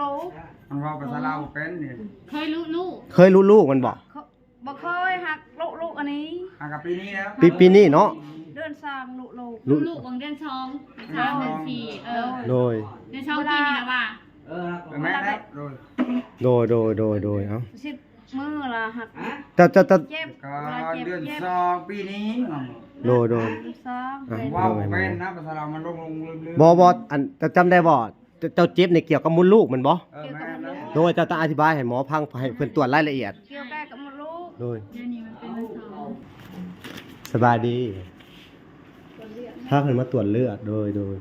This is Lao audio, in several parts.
ລູກ ມັນເວົ້າພາສາລາວບໍ່ເປັນນີ້ ເຄີຍລຸລູກ ເຄີຍລຸລູກມັນບໍ່? ເຄີ- ບໍ່ເຄີຍ ຫາກລຸລູກອັນນີ້ ຫາກະປີນີ້ແລ້ວ ປີ- ປີນີ້ເນາະ ເດືອນສອງລຸລູກ ລຸລູກຫວ່າງເດືອນສອງ ສາມ ເດືອນສີ່ ເອີ ໂດຍ ເດືອນສອງປີນີ້ລະວ່າ ເອີ ແມ່ນແລ້ວ ໂດຍ ໂດຍ ໂດຍ ໂດຍ ໂດຍ ເອົ້າ ສິບມື້ລະຫັກ ເຈົ້າ ເຈົ້າ ເຈົ້າ ເຈັບ ກໍເດືອນສອງປີນີ້ ໂດຍ ໂດຍ ສອງ ອ່ະ ເວົ້າບໍ່ເປັນນະ ພາສາລາວມັນຫຼົງໆລືມໆ ບໍ່ ບໍ່ ອັນ ເຈົ້າຈຳໄດ້ບໍ່? ເຈົ້າ ເຈົ້າເຈັບນີ້ກ່ຽວກັບມົດລູກແມ່ນບໍ່? ເອີ ແມ່ນແລ້ວ ໂດຍ ເຈົ້າຕ້ອງອະທິບາຍໃຫ້ໝໍຟັງ ໃຫ້ເພິ່ນຕວດລາຍລະອຽດ ກ່ຽວກັບມົດລູກ ໂດຍ ສະບາຍດີ ພາເພິ່ນມາຕວດເລືອດ ໂດຍ ໂດຍ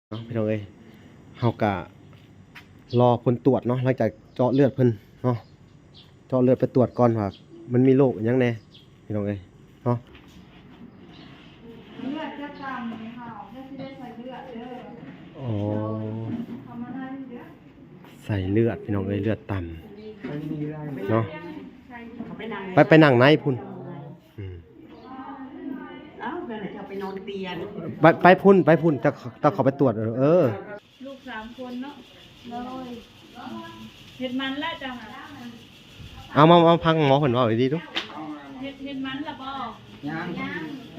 ເນາະ ພີ່ນ້ອງເອີຍ ເຮົາກະລໍຜົນຕວດເນາະ ຫຼັງຈາກເຈາະເລືອດເພິ່ນເນາະ ເຈາະເລືອດໄປຕວດກ່ອນວ່າມັນມີໂລກອີ່ຫຍັງແດ່ ພີ່ນ້ອງເອີຍເນາະ ເລືອດຈະຕ່ຳເຮົາ ແລ້ວຊິໄດ້ໃສ່ເລືອດເດີ ອໍ ທຳມະດາເດີ ໃສ່ເລືອດ ພີ່ນ້ອງເອີຍ ເລືອດຕ່ຳເນາະ ໄປ ໄປນັ່ງໃນພຸ້ນ ອືມ ເອົ້າ ແມ່ນແຫຼະ ເຈົ້າໄປນອນຕຽງ ໄປ ໄປພຸ້ນ ໄປພຸ້ນ ເຈົ້າ ເຈົ້າເຂົ້າໄປຕວດ ເອີ ເອີ ລູກສາມຄົນເນາະ ໂດຍ ເຮັດມັນແລ້ວເຈົ້າຫາ ເອົາມາ ມາຟັງໝໍເພິ່ນເວົ້າດີໆດູ ເຮັດ ເຮັດມັນລະບໍ່? ຍັງ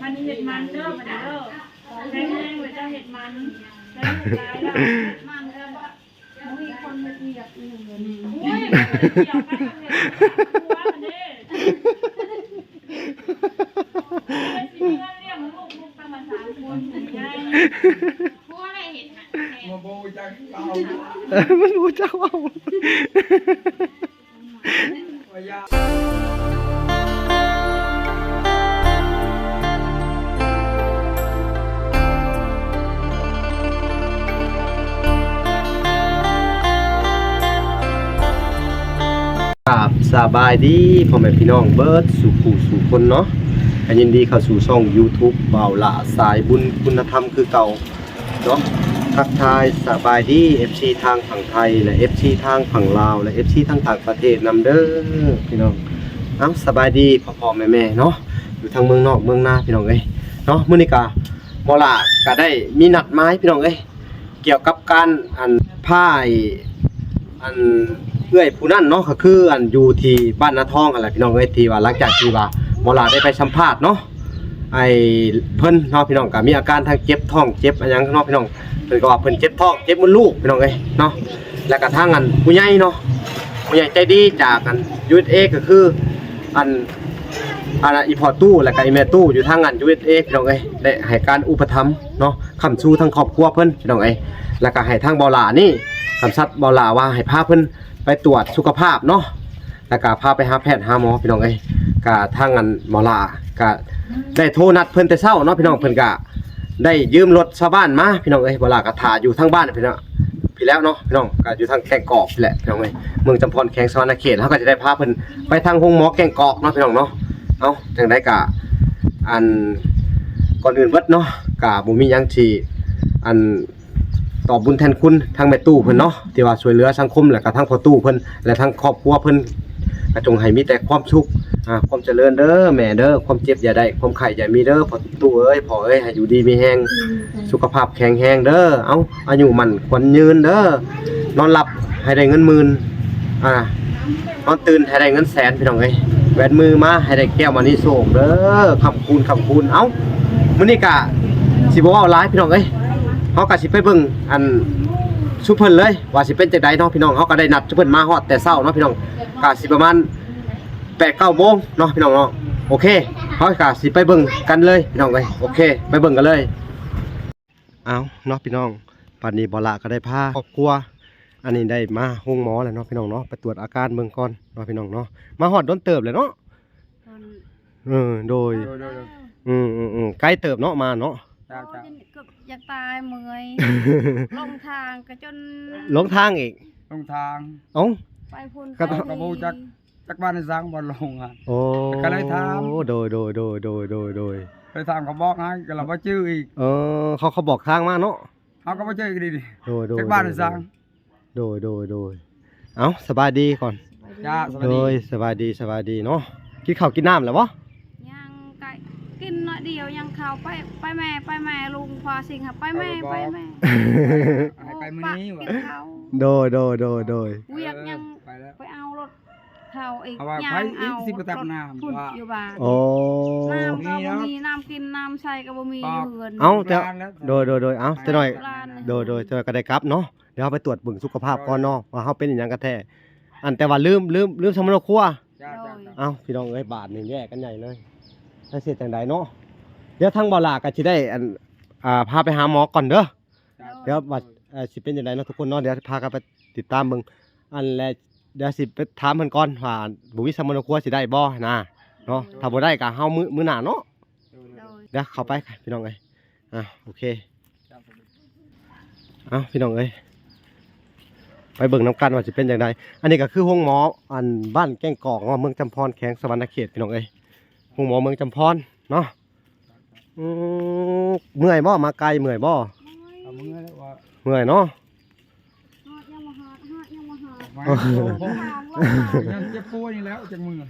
ມັນເຮັດມັນເດີ ບັດນີ້ເດີ ແຂງແຮງເລີຍ ເຈົ້າເຮັດມັນ ໄດ້ລູກຫຼາຍແລ້ວ ເຮັດມັນແລ້ວ ບໍ່ມີຄົນເຮັດວຽກອີ່ຫຍັງເລີຍ ໂອ້ຍ ບໍ່ໄດ້ກ່ຽວໄປກັບເຮັດ ຜົວມັນເດ້ ຊິມີເງິນລ້ຽງລູກ ລູກຕັ້ງມາສາມຄົນ ຜູ້ໃຫຍ່ ຜົວໄດ້ເຮັດນະ ມັນບໍ່ຮູ້ຈັກເວົ້າ ເອີ ມັນບໍ່ຮູ້ຈັກເວົ້າ ກາບສະບາຍດີພໍ່ແມ່ພີ່ນ້ອງເບິດສູ່ຜູ້ສູ່ຄົນເນາະ ກະຍິນດີເຂົ້າສູ່ຊ່ອງຢູທູບບ່າວຫຼ້າສາຍບຸນຄຸນນະທຳຄືເກົ່າ ເນາະ ທັກທາຍສະບາຍດີ ເອັຟຊີ ທາງຝັ່ງໄທ ແລະ ເອັຟຊີ ທາງຝັ່ງລາວ ແລະ ເອັຟຊີ ທາງຕ່າງປະເທດນຳເດີພີ່ນ້ອງ ເອົ້າ ສະບາຍດີພໍ່ໆແມ່ໆເນາະ ຢູ່ທາງເມືອງນອກເມືອງນາພີ່ນ້ອງເອີຍເນາະ ມື້ນີ້ກະບໍ່ຫຼ້າກະໄດ້ມີນັດໝາຍພີ່ນ້ອງເອີຍ ກ່ຽວກັບການ ອັນ ພາ ອັນ ເອື້ອຍຜູ້ນັ້ນເນາະ ກໍຄື ອັນ ຢູ່ທີ່ບ້ານນາທອງຫັ້ນແຫຼະພີ່ນ້ອງເອີຍ ທີ່ວ່າຫຼັງຈາກທີ່ວ່າບໍ່ຫຼ້າໄດ້ໄປສຳພາດເນາະ ໄອ້ເພິ່ນເນາະພີ່ນ້ອງ ກໍມີອາການທັງເຈັບທ້ອງເຈັບອີ່ຫຍັງເນາະພີ່ນ້ອງ ເພິ່ນກໍວ່າເພິ່ນເຈັບທ້ອງເຈັບມົດລູກພີ່ນ້ອງເອີຍເນາະ ແລ້ວກໍທາງອັນຜູ້ໃຫຍ່ເນາະ ຜູ້ໃຫຍ່ໃຈດີຈາກອັນ ຢູເອັສເອ ກໍຄືອັນ ອັນ ອີ່ພໍ່ຕູ້ ແລ້ວກໍອີ່ແມ່ຕູ້ຢູ່ທາງອັນ ຢູເອັສເອ ພີ່ນ້ອງເອີຍ ໄດ້ໃຫ້ການອຸປະຖຳເນາະ ຄ້ຳຊູທັງຄອບຄົວເພິ່ນພີ່ນ້ອງເອີຍ ແລ້ວກໍໃຫ້ທາງບໍ່ຫຼ້ານີ້ ກຳຊັບບໍ່ຫຼ້າວ່າໃຫ້ພາເພິ່ນໄປຕວດສຸຂະພາບເນາະ ແລ້ວກະພາໄປຫາແພດຫາໝໍພີ່ນ້ອງເອີຍ ກະທາງອັນໝໍຫຼ້າກະໄດ້ໂທນັດເພິ່ນແຕ່ເຊົ້າເນາະພີ່ນ້ອງ ເພິ່ນກະໄດ້ຢືມລົດຊາວບ້ານມາພີ່ນ້ອງເອີຍ ໝໍຫຼ້າກະຖ້າຢູ່ທາງບ້ານພີ່ນ້ອງ ພີ້ແລ້ວເນາະພີ່ນ້ອງ ກະຢູ່ທາງແກ້ງກອກພີ້ແຫຼະພີ່ນ້ອງເອີຍ ເມືອງຈຳພອນ ແຂວງສະຫວັນນະເຂດ ເຮົາກະຈະໄດ້ພາເພິ່ນໄປທາງໂຮງໝໍແກ້ງກອກເນາະພີ່ນ້ອງເນາະ ເອົ້າ ຈັ່ງໃດກະ ອັນ ກ່ອນອື່ນເບິດເນາະ ກະບໍ່ມີຫຍັງທີ່ ອັນ ຕອບບຸນແທນຄຸນທາງແມ່ຕູ້ເພິ່ນເນາະ ທີ່ວ່າຊ່ວຍເຫຼືອສັງຄົມ ແລະກະທາງພໍ່ຕູ້ເພິ່ນ ແລະທາງຄອບຄົວເພິ່ນ ກະຈົ່ງໃຫ້ມີແຕ່ຄວາມສຸກ ອາ ຄວາມຈະເລີນເດີແມ່ເດີ ຄວາມເຈັບຢ່າໄດ້ ຄວາມໄຂ້ຢ່າມີເດີພໍ່ຕູ້ເອີຍ ພໍ່ເອີຍ ໃຫ້ຢູ່ດີມີແຮງ ສຸຂະພາບແຂງແຮງເດີ ເອົ້າ ອາຍຸໝັ້ນຂວັນຍືນເດີ ນອນຫຼັບໃຫ້ໄດ້ເງິນໝື່ນ ອາ ນອນຕື່ນໃຫ້ໄດ້ເງິນແສນພີ່ນ້ອງເອີຍ ແບມືມາໃຫ້ໄດ້ແກ້ວມະນີໂຊກເດີ ຄ້ຳຄູນ ຄ້ຳຄູນ ເອົ້າ ມື້ນີ້ກະຊິບໍ່ເວົ້າຫຼາຍພີ່ນ້ອງເອີຍ ເຮົາກະຊິໄປເບິ່ງ ອັນ ຊຸມເພິ່ນເລີຍ ວ່າຊິເປັນຈັ່ງໃດເນາະພີ່ນ້ອງ ເຮົາກະໄດ້ນັດຊຸມເພິ່ນມາຮອດແຕ່ເຊົ້າເນາະພີ່ນ້ອງ ກະຊິປະມານແປດເກົ້າໂມງເນາະພີ່ນ້ອງເນາະ ໂອເຄ ເຮົາກະຊິໄປເບິ່ງກັນເລີຍພີ່ນ້ອງເອີຍ ໂອເຄ ໄປເບິ່ງກັນເລີຍ ເອົາເນາະພີ່ນ້ອງ ບາດນີ້ບໍ່ຫຼ້າກະໄດ້ພາຄອບຄົວ ອັນນີ້ໄດ້ມາໂຮງໝໍແລ້ວເນາະພີ່ນ້ອງເນາະ ໄປຕວດອາການເບິ່ງກ່ອນເນາະພີ່ນ້ອງເນາະ ມາຮອດດົນເຕີບແລ້ວເນາະ ເອີ ໂດຍ ໂດຍ ໂດຍ ໂດຍ ອືມໆໆ ໄກເຕີບເນາະ ມາເນາະ ເຈົ້າ ໂອ້ ເຈົ້າ ຈົນເກືອບຢາກຕາຍ ເມື່ອຍ ຫຼົງທາງກະຈົນ ຫຼົງທາງອີກ ຫຼົງທາງ ເອົ້າ ໄປພຸ້ນ ກະ ໄປພີ້ ກະບໍ່ຮູ້ຈັກ ຈັກບ້ານໃດສັງ ບ່ອນລົງຫັ້ນ ໂອ້ ກະເລີຍຖາມ ໂດຍ ໂດຍ ໂດຍ ໂດຍ ໂດຍ ເລີຍຖາມ ເຂົາບອກໃຫ້ ກະລະບໍ່ຈື່ອີກ ເອີ ເຂົາ ເຂົາບອກທາງມາເນາະ ເຮົາກະບໍ່ຈື່ອີກດີ ໂດຍ ໂດຍ ຈັກບ້ານໃດສັງ ໂດຍ ໂດຍ ໂດຍ ເອົ້າ ສະບາຍດີກ່ອນ ຈ້າ ສະບາຍດີ ໂດຍ ສະບາຍດີ ສະບາຍດີເນາະ ກິນເຂົ້າກິນນ້ຳແລ້ວບໍ່? ຍັງ ໃກ້ ກິນໜ້ອຍດຽວຍັງເຂົ້າ ໄປ ໄປແມ່ ໄປແມ່ ລຸງພາຊິງຫາ ໄປແມ່ ໄປແມ່ ໃຫ້ໄປມື້ນີ້ວ່າ ກິນເຂົ້າ ໂດຍ ໂດຍ ໂດຍ ໂດຍ ວຽກຍັງ ເອີ ໄປແລ້ວ ໄປເອົາລົດເຂົ້າອີກ ເອົາວ່າ ຍ່າງເອົາ ໃຜອີກ ຊິໄປຕັກນ້ຳ ລົດພຸ້ນ ວ່າ ຢູ່ບ້ານ ໂອ້ ນ້ຳກໍບໍ່ມີ ມີເນາະ ນ້ຳກິນນ້ຳໃຊ້ກໍບໍ່ມີ ປອກ ຢູ່ເຮືອນ ເອົ້າ ແຕ່ ໂດຍ ໂດຍ ໂດຍ ເອົ້າ ແຕ່ໜ້ອຍ ໂດຍ ໂດຍ ແຕ່ໜ້ອຍກໍໄດ້ກັບເນາະ ດຽວເຮົາໄປຕວດເບິ່ງສຸຂະພາບກ່ອນເນາະ ໂດຍ ວ່າເຮົາເປັນອີ່ຫຍັງກັນແທ້ ອັນ ແຕ່ວ່າລືມ ລືມ ລືມສຳມະໂນຄົວ ເຈົ້າ ເຈົ້າ ເຈົ້າ ເອົ້າ ພີ່ນ້ອງເອີຍ ບາດນີ້ແຍກກັນໃຫຍ່ເລີຍ ແລ້ວຊິເຮັດຈັ່ງໃດເນາະ ດຽວທາງບ່າວຫຼ້າກໍຊິໄດ້ ອັນ ອ່າ ພາໄປຫາໝໍກ່ອນເດີ ເຈົ້າ ດຽວວ່າ ເອີ ຊິເປັນຈັ່ງໃດເນາະທຸກຄົນເນາະ ດຽວພາກັນໄປຕິດຕາມເບິ່ງ ອັນ ແລະ ດຽວຊິໄປຖາມເພິ່ນກ່ອນວ່າ ບໍ່ມີສຳມະໂນຄົວຊິໄດ້ບໍ່ນະ ເນາະ ໂດຍ ຖ້າບໍ່ໄດ້ກໍເຮົາມື້ ມື້ໜ້າເນາະ ໂດຍ ໂດຍ ດຽວເຂົ້າໄປພີ່ນ້ອງເອີຍ ອ່າ ໂອເຄ ເອົ້າ ພີ່ນ້ອງເອີຍ ໄປເບິ່ງນຳກັນວ່າຊິເປັນຈັ່ງໃດ ອັນນີ້ກໍຄືໂຮງໝໍ ອັນ ບ້ານແກ້ງກອກເນາະ ເມືອງຈຳພອນ ແຂວງສະຫວັນນະເຂດ ພີ່ນ້ອງເອີຍ ໂຮງໝໍເມືອງຈຳພອນເນາະ ອືມ ເມື່ອຍບໍ່? ມາໄກເມື່ອຍບໍ່? ເມື່ອຍ ເມື່ອຍແລ້ວວ່າ ເມື່ອຍເນາະ ຮອດຍັງບໍ່ຮອດ ຮອດຍັງບໍ່ຮອດ ມາ ຍັງເຈັບປ່ວຍນີ້ແລ້ວຈັ່ງເມື່ອຍ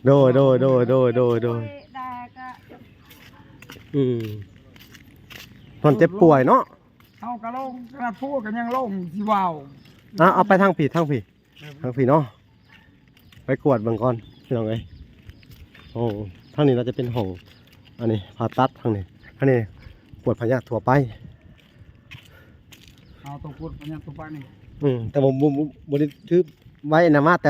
ໂດຍ ໂດຍ ໂດຍ ໂດຍ ໂດຍ ໂດຍ ແດກະ ອືມ ມັນເຈັບປ່ວຍເນາະ ເຮົາກໍລົງ ຂະໜາດຜົວກໍຍັງລົງຊິເວົ້າ ອ່ະ ເອົາໄປທາງພີ້ ທາງພີ້ ທາງພີ້ເນາະ ໄປກວດເບິ່ງກ່ອນພີ່ນ້ອງເອີຍ ໂອ້ ທາງນີ້ໜ້າຈະເປັນຫ້ອງ ອັນນີ້ຜ່າຕັດທາງນີ້ ທາງນີ້ກວດພະຍາດທົ່ວໄປ ເຮົາຕ້ອງກວດພະຍາດທົ່ວໄປນີ້ ອືມ ແຕ່ບໍ່ ບໍ່ ບໍ່ ບໍ່ໄດ້ຖືໄວ້ນະ ມາແຕ່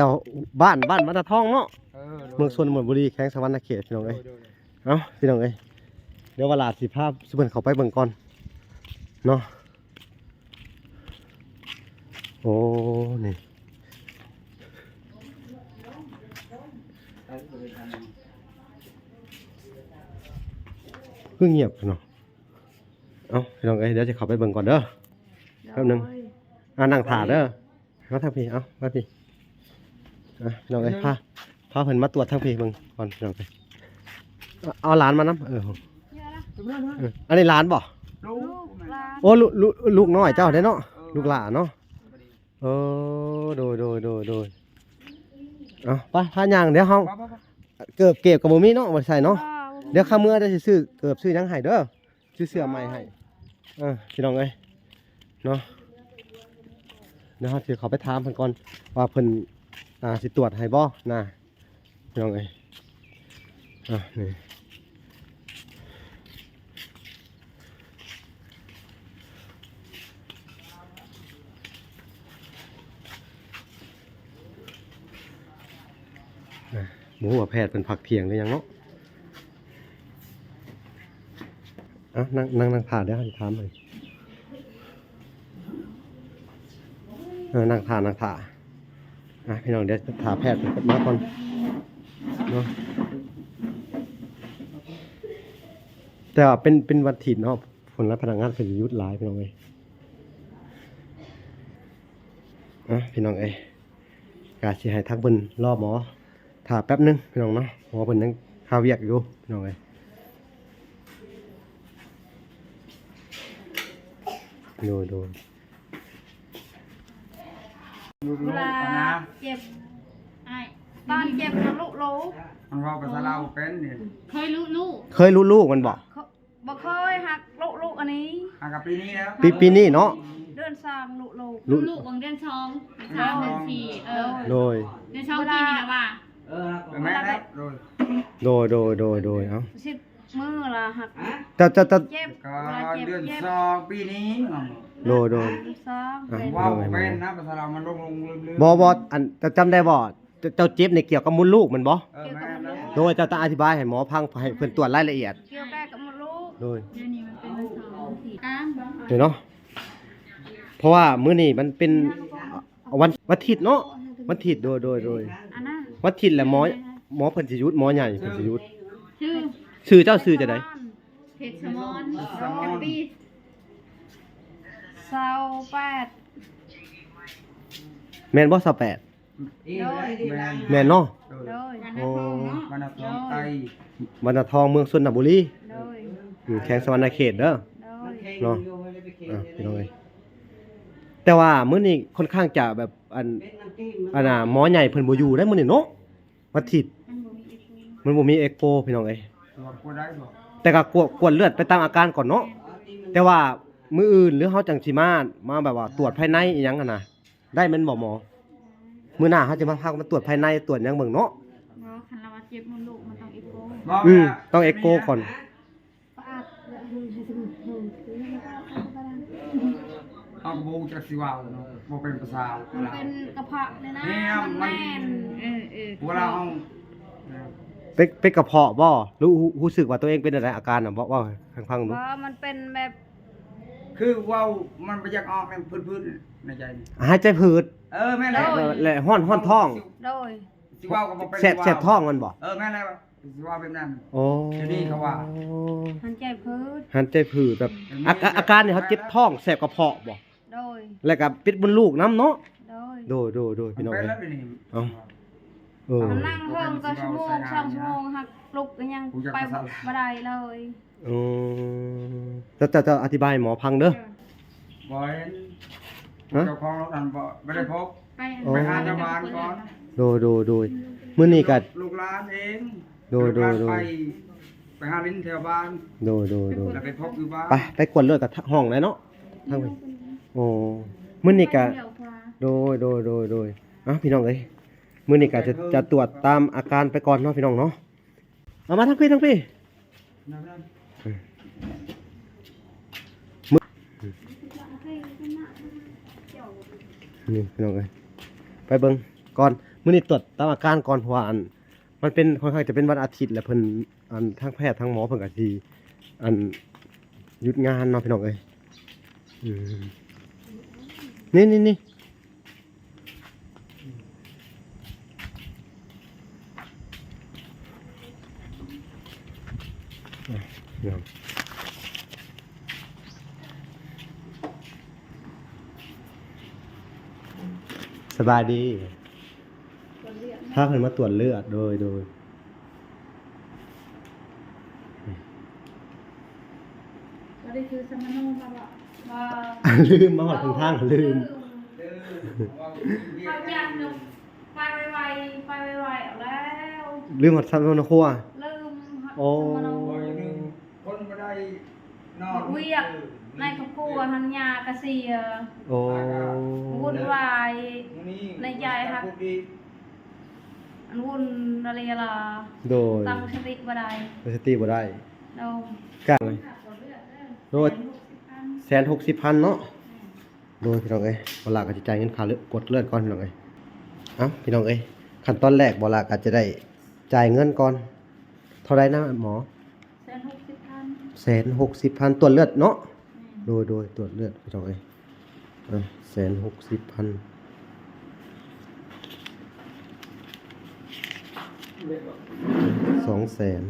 ບ້ານ ບ້ານວັດນາທອງເນາະ ເອີ ໂດຍ ເມືອງຊົນນະບູລີ ແຂວງສະຫວັນນະເຂດ ພີ່ນ້ອງເອີຍ ໂດຍ ໂດຍ ເອົ້າ ພີ່ນ້ອງເອີຍ ດຽວວ່າຫຼານຊິພາ ຊິເພິ່ນເຂົ້າໄປເບິ່ງກ່ອນເນາະ ໂອ້ ນີ້ ຄືງຽບເນາະ ເອົ້າ ພີ່ນ້ອງເອີຍ ດຽວຈະເຂົ້າໄປເບິ່ງກ່ອນເດີ ແປັບໜຶ່ງ ໂດຍ ອ່າ ນັ່ງຖ້າເດີ ມາທາງພີ້ ເອົ້າ ມາພີ້ ອ່ະ ພີ່ນ້ອງເອີຍ ພາ ພາເພິ່ນມາຕວດທາງພີ້ເບິ່ງກ່ອນ ພີ່ນ້ອງເອີຍ ເອົາຫຼານມານຳ ເອີ ເອີ ອັນນີ້ຫຼານບໍ່? ລູກ ລູກຫຼານ ໂອ້ ລູກ ລູກ ລູກນ້ອຍເຈົ້າເດ້ເນາະ ເອີ ລູກຫຼ້າເນາະ ເອີ ໂດຍ ໂດຍ ໂດຍ ໂດຍ ເອົາ ໄປ ພາຍ່າງ ດຽວເຮົາ ໄປ ໄປ ໄປ ເກີບ ເກັບກໍບໍ່ມີເນາະ ບໍ່ໄດ້ໃສ່ເນາະ ບໍ່ ບໍ່ມີ ດຽວຂ້າເມື່ອ ດຽວຊິຊື້ເກີບຊື້ຫຍັງໃຫ້ເດີ ຊື້ເສື້ອໃໝ່ໃຫ້ ເອີ ພີ່ນ້ອງເອີຍ ເນາະ ດຽວເຮົາຊິເຂົ້າໄປຖາມເພິ່ນກ່ອນ ວ່າເພິ່ນ ອ່າ ຊິຕວດໃຫ້ບໍ່ນະ ພີ່ນ້ອງເອີຍ ອ່ະ ນີ້ ອ່ະ ບໍ່ຮູ້ວ່າແພດເພິ່ນພັກທ່ຽງຫຼືຫຍັງເນາະ ອ່ະ ນັ່ງ ນັ່ງ ນັ່ງຖ້າ ດຽວເຮົາຊິຖາມໃຫ້ ເອີ ນັ່ງຖ້າ ນັ່ງຖ້າ ອ່ະ ພີ່ນ້ອງ ດຽວຖ້າແພດເພິ່ນມາກ່ອນເນາະ ແຕ່ວ່າເປັນ ເປັນວັນທິດເນາະ ພະນັກງານເພິ່ນຊິຢຸດຫຼາຍ ພີ່ນ້ອງເອີຍ ອ່ະ ພີ່ນ້ອງເອີຍ ກະຊິໃຫ້ທາງເພິ່ນລໍໝໍ ຖ້າແປັບໜຶ່ງພີ່ນ້ອງເນາະ ເພາະວ່າເພິ່ນຍັງຄາວຽກຢູ່ພີ່ນ້ອງເອີຍ ໂດຍ ໂດຍ ເວລາເຈັບ ອ້າຍ ຕອນເຈັບນະລຸໂລ ມັນເວົ້າພາສາລາວບໍ່ເປັນນີ້ ເຄີຍລຸລູກ ເຄີຍລຸລູກມັນບໍ່? ເຄີ- ບໍ່ເຄີຍ ຫາກລຸລູກອັນນີ້ ຫາກະປີນີ້ແລ້ວ ປີ ປີນີ້ເນາະ ເດືອນສອງລຸລູກ ລຸລູກຫວ່າງເດືອນສອງ ສາມ ເດືອນສີ່ ເອີ ໂດຍ ເດືອນສອງປີນີ້ລະວ່າ ເອີ ແມ່ນແລ້ວ ໂດຍ ໂດຍ ໂດຍ ໂດຍ ເອົ້າ ສິບມື້ລະຫາກ ເຈົ້າ ເຈົ້າ ເຈົ້າ ເຈັບ ກໍເດືອນສອງປີນີ້ ໂດຍ ໂດຍ ເດືອນສອງ ອ່ະ ເວົ້າບໍ່ເປັນນະ ພາສາລາວມັນຫຼົງໆລືມໆ ບໍ່ ບໍ່ ອັນ ເຈົ້າຈຳໄດ້ບໍ່? ເຈົ້າ ເຈົ້າເຈັບນີ້ກ່ຽວກັບມົດລູກແມ່ນບໍ່? ເອີ ແມ່ນແລ້ວ ໂດຍ ເຈົ້າຕ້ອງອະທິບາຍໃຫ້ໝໍຟັງ ໃຫ້ເພິ່ນຕວດລາຍລະອຽດ ກ່ຽວກັບມົດລູກ ໂດຍ ດຽວນີ້ມັນເປັນວັນເສົາ ເຫັນເນາະ ເພາະວ່າມື້ນີ້ມັນເປັນວັນ ວັນທິດເນາະ ວັນທິດ ໂດຍ ໂດຍ ໂດຍ ອັນນັ້ນ ວັນທິດແຫຼະ ໝໍ ໝໍເພິ່ນຊິຢຸດ ໝໍໃຫຍ່ເພິ່ນຊິຢຸດ ຊື່ ຊື່ເຈົ້າຊື່ຈັ່ງໃດ? ເພັດສະໝອນ ສະໝອນ ຊາວແປດ ແມ່ນບໍ່ ຊາວແປດ? ໂດຍ ແມ່ນ ແມ່ນເນາະ ໂດຍ ໂອ້ ວັນນະທອງ ວັນນະທອງ ເມືອງຊົນນະບູລີ ໂດຍ ອືມ ແຂວງສະຫວັນນະເຂດເດີ ໂດຍ ເນາະ ອ່ະ ພີ່ນ້ອງເອີຍ ແຕ່ວ່າມື້ນີ້ຄ່ອນຂ້າງຈະແບບ ອັນ ອັນນ່າ ໝໍໃຫຍ່ເພິ່ນບໍ່ຢູ່ໄດ໋ມື້ນີ້ເນາະ ວັນທິດ ມັນບໍ່ມີເອັກໂກ ພີ່ນ້ອງເອີຍ ແຕ່ກໍກວດ ກວດເລືອດໄປຕາມອາການກ່ອນເນາະ. ແຕ່ວ່າມື້ອື່ນ ຫຼືເຮົາຈັ່ງຊິມາ ມາແບບວ່າຕວດພາຍໃນອີ່ຫຍັງຫັ້ນນະ ໄດ້ແມ່ນບໍ່ໝໍ? ມື້ໜ້າເຮົາຈະມາພາກັນມາຕວດພາຍໃນ ຕວດຫຍັງເບິ່ງເນາະ. ບໍ່ ຄັນລາວວ່າເຈັບມົດລູກ ມັນຕ້ອງເອັກໂກ ອືມ ຕ້ອງເອັກໂກກ່ອນ. ເຮົາກໍບໍ່ຮູ້ຈັກຊິເວົ້າເນາະ ບໍ່ເປັນພາສາ ມັນເປັນກະເພາະນີ້ນະ ແມ່ນ ມັນແໜ້ນ ເອີ ເອີ ເວລາເຮົາ ເປັນ ເປັນກະເພາະບໍ່ ຮູ້ ຮູ້ສຶກວ່າຕົວເອງເປັນແນວໃດ ອາການນະ ເວົ້າ ເວົ້າໃຫ້ຟັງດູ. ບໍ່ ມັນເປັນແບບ ຄືເວົ້າມັນບໍ່ຢາກອອກ ມັນຜືດໆໃນໃຈນີ້ ຫາຍໃຈຜືດ. ເອີ ແມ່ນແລ້ວ ແລະ ຮ້ອນ ຮ້ອນທ້ອງ. ໂດຍ ຊິເວົ້າກໍບໍ່ເປັນ ແສບ ແສບທ້ອງມັນບໍ່? ເອີ ແມ່ນແລ້ວ ຊິເວົ້າແບບນັ້ນ. ໂອ້ ດຽວນີ້ເຂົາວ່າ ຫັນໃຈຜືດ ຫັນໃຈຜືດ ແບບ ອາການ ອາການນີ້ເຮົາເຈັບທ້ອງ ແສບກະເພາະບໍ່? ໂດຍ ແລ້ວກໍປິດມົດລູກນຳເນາະ. ໂດຍ ໂດຍ ໂດຍ ໂດຍ ພີ່ນ້ອງເອີຍ. ເອົ້າ ເອີ ມັນນັ່ງເຫິງກໍຊົ່ວໂມງ ສອງຊົ່ວໂມງ ຫາກລຸກກໍຍັງໄປບໍ່ໄດ້ເລີຍ. ອໍ ເຈົ້າ ເຈົ້າ ເຈົ້າອະທິບາຍໃຫ້ໝໍຟັງເດີ. ບໍ່ເຫັນ ຮະ ເຈົ້າຂອງລົດນັ້ນບໍ່ ບໍ່ໄດ້ພົບ ໄປ ໄປຫາຊາວບ້ານກ່ອນ. ໂດຍ ໂດຍ ໂດຍ ມື້ນີ້ກໍລູກຫຼານເອງ. ໂດຍ ໂດຍ ໂດຍ ໄປ ໄປຫາຫຼິ້ນແຖວບ້ານ. ໂດຍ ໂດຍ ໂດຍ ແລ້ວໄປພົບຢູ່ບ້ານ ໄປ ໄປກວດເລືອດກັບຫ້ອງໄດ້ເນາະ. ທາງນີ້ ໂອ້ ມື້ນີ້ກະ ໂດຍ ໂດຍ ໂດຍ ໂດຍ ເອົ້າ ພີ່ນ້ອງເອີຍ ມື້ນີ້ກະຈະ ຈະຕວດຕາມອາການໄປກ່ອນເນາະ ພີ່ນ້ອງເນາະ. ເອົາມາທາງພີ້ ທາງພີ້ ນີ້ ພີ່ນ້ອງເອີຍ ໄປເບິ່ງກ່ອນ ມື້ນີ້ຕວດຕາມອາການກ່ອນ ເພາະວ່າ ອັນ ມັນເປັນ ຄ່ອນຂ້າງຈະເປັນວັນອາທິດ ແລະ ເພິ່ນ ອັນ ທາງແພດທາງໝໍເພິ່ນກໍຊິ ອັນ ຢຸດງານເນາະ ພີ່ນ້ອງເອີຍ. ອືມ ນີ້ ນີ້ ນີ້ ສະບາຍດີ. ພາເພິ່ນມາຕວດເລືອດ ໂດຍ ໂດຍ ບໍ່ໄດ້ຖືສຳມະໂນມາບໍ່? ບໍ່ ລືມ ມາຮອດເຄິ່ງທາງ ລືມ ເຮົາຢ້ານນະ ໄປໄວໆ ໄປໄວໆ ເອົາແລ້ວ ລືມຮອດສຳມະໂນຄົວ ລືມຮອດ ໂອ້ ສຳມະໂນ ຄົນບໍ່ໄດ້ ວຽກໃນຄອບຄົວຫັ້ນ ຍ່າກະເສຍ ໂອ້ ວຸ່ນວາຍໃນໃຈຫັ້ນ ອັນວຸ່ນລະເລລາ ໂດຍ ຕັ້ງສະຕິບໍ່ໄດ້ ຕັ້ງສະຕິບໍ່ໄດ້ ໂດຍ ກະ ໂດຍ ແສນຫົກສິບພັນເນາະ ໂດຍ ພີ່ນ້ອງເອີຍ ບໍ່ຫຼ້າກໍຊິຈ່າຍເງິນຄ່າເລືອດ ກວດເລືອດກ່ອນ ພີ່ນ້ອງເອີຍ. ເອົ້າ ພີ່ນ້ອງເອີຍ ຂັ້ນຕອນແລກບໍ່ຫຼ້າກໍຈະໄດ້ຈ່າຍເງິນກ່ອນ ເທົ່າໃດນະໝໍ? ແສນຫົກສິບພັນ ແສນຫົກສິບພັນ ຕວດເລືອດເນາະ ແມ່ນ ໂດຍ ໂດຍ ຕວດເລືອດ ພີ່ນ້ອງເອີຍ ອ່າ ແສນຫົກສິບພັນ ສອງແສນ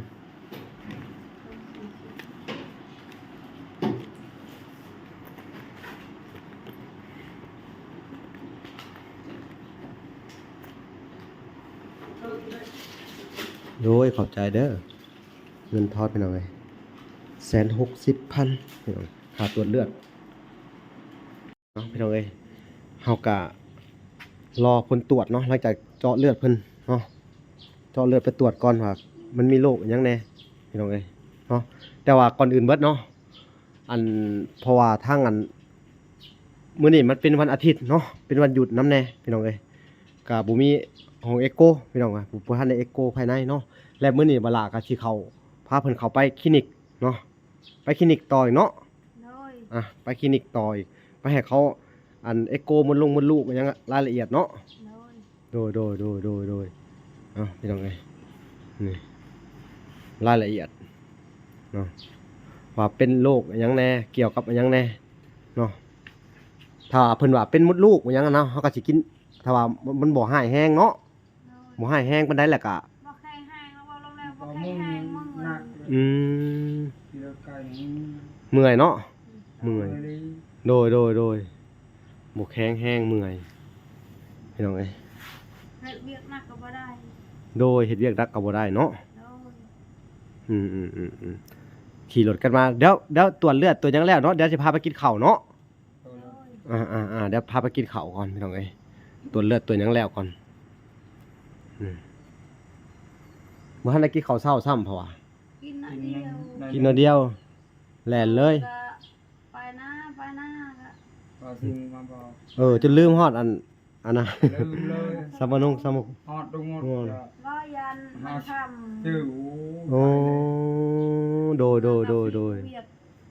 ໂດຍ ຂອບໃຈເດີ. ເງິນທອນ ພີ່ນ້ອງເອີຍ ແສນຫົກສິບພັນ ພີ່ນ້ອງ ຄ່າຕວດເລືອດເນາະ ພີ່ນ້ອງເອີຍ. ເຮົາກະລໍຜົນຕວດເນາະ ຫຼັງຈາກເຈາະເລືອດເພິ່ນເນາະ ເຈາະເລືອດໄປຕວດກ່ອນວ່າມັນມີໂລກອີ່ຫຍັງແດ່ ພີ່ນ້ອງເອີຍເນາະ. ແຕ່ວ່າກ່ອນອື່ນເບິດເນາະ ອັນ ເພາະວ່າທາງ ອັນ ມື້ນີ້ມັນເປັນວັນອາທິດເນາະ ເປັນວັນຢຸດນຳແດ່ ພີ່ນ້ອງເອີຍ. ກະບໍ່ມີຫ້ອງເອັກໂກ ພີ່ນ້ອງ ບໍ່ ບໍ່ທັນໄດ້ເອັກໂກພາຍໃນເນາະ. ແລະ ມື້ນີ້ບາຫຼ້າກະຊິເຂົ້າ ພາເພິ່ນເຂົ້າໄປຄລີນິກເນາະ ໄປຄລີນິກຕໍ່ອີກເນາະ ໂດຍ ອ່ະ ໄປຄລີນິກຕໍ່ອີກ ໄປໃຫ້ເຂົາ ອັນ ເອັກໂກມົດລູກ ມົດລູກ ຫຍັງລາຍລະອຽດເນາະ ໂດຍ ໂດຍ ໂດຍ ໂດຍ ໂດຍ ເອົາ ພີ່ນ້ອງເອີຍ ນີ້ ລາຍລະອຽດເນາະ ວ່າເປັນໂລກຫຍັງແດ່ ກ່ຽວກັບຫຍັງແດ່ເນາະ. ຖ້າເພິ່ນວ່າເປັນມົດລູກຫຍັງນະ ເຮົາກໍຊິກິນ ຖ້າວ່າມັນບໍ່ຮ້າຍແຮງເນາະ ບໍ່ຮ້າຍແຮງປານໃດ ແລ້ວກະ ບໍ່ແຂງແຮງ ເວົ້າລວມແລ້ວບໍ່ແຂງແຮງ ເມື່ອຍ ອືມ ເມື່ອຍເນາະ ເມື່ອຍ ໂດຍ ໂດຍ ໂດຍ ບໍ່ແຂງແຮງ ເມື່ອຍ ພີ່ນ້ອງເອີຍ. ເຮັດວຽກໜັກກໍບໍ່ໄດ້ ໂດຍ ເຮັດວຽກໜັກກໍບໍ່ໄດ້ເນາະ ໂດຍ ອືມໆໆໆ ຂີ່ລົດກັນມາ ດຽວ ດຽວຕວດເລືອດ ຕວດຫຍັງແລ້ວເນາະ ດຽວຊິພາໄປກິນເຂົ້າເນາະ ອ່າໆໆ ດຽວພາໄປກິນເຂົ້າກ່ອນ ພີ່ນ້ອງເອີຍ ຕວດເລືອດ ຕວດຫຍັງແລ້ວກ່ອນ ອືມ ບໍ່ທັນໄດ້ກິນເຂົ້າເຊົ້າຊ້ຳ ເພາະວ່າ ກິນນ ກິນໜ້ອຍດຽວ ແລ່ນເລີຍ ໄປນາ ໄປນາ ກໍຊື້ມາບອກ ເອີ ຈົນລືມຮອດອັນ ອັນນະ ລືມເລີຍ ສຳມະນົງ ສຳມະ ຮອດຕົງໝົດ ກໍບໍ່ຢ້ານມັນຄ່ຳ ໂອ້ ໂດຍ ໂດຍ ໂດຍ ໂດຍ ວຽກ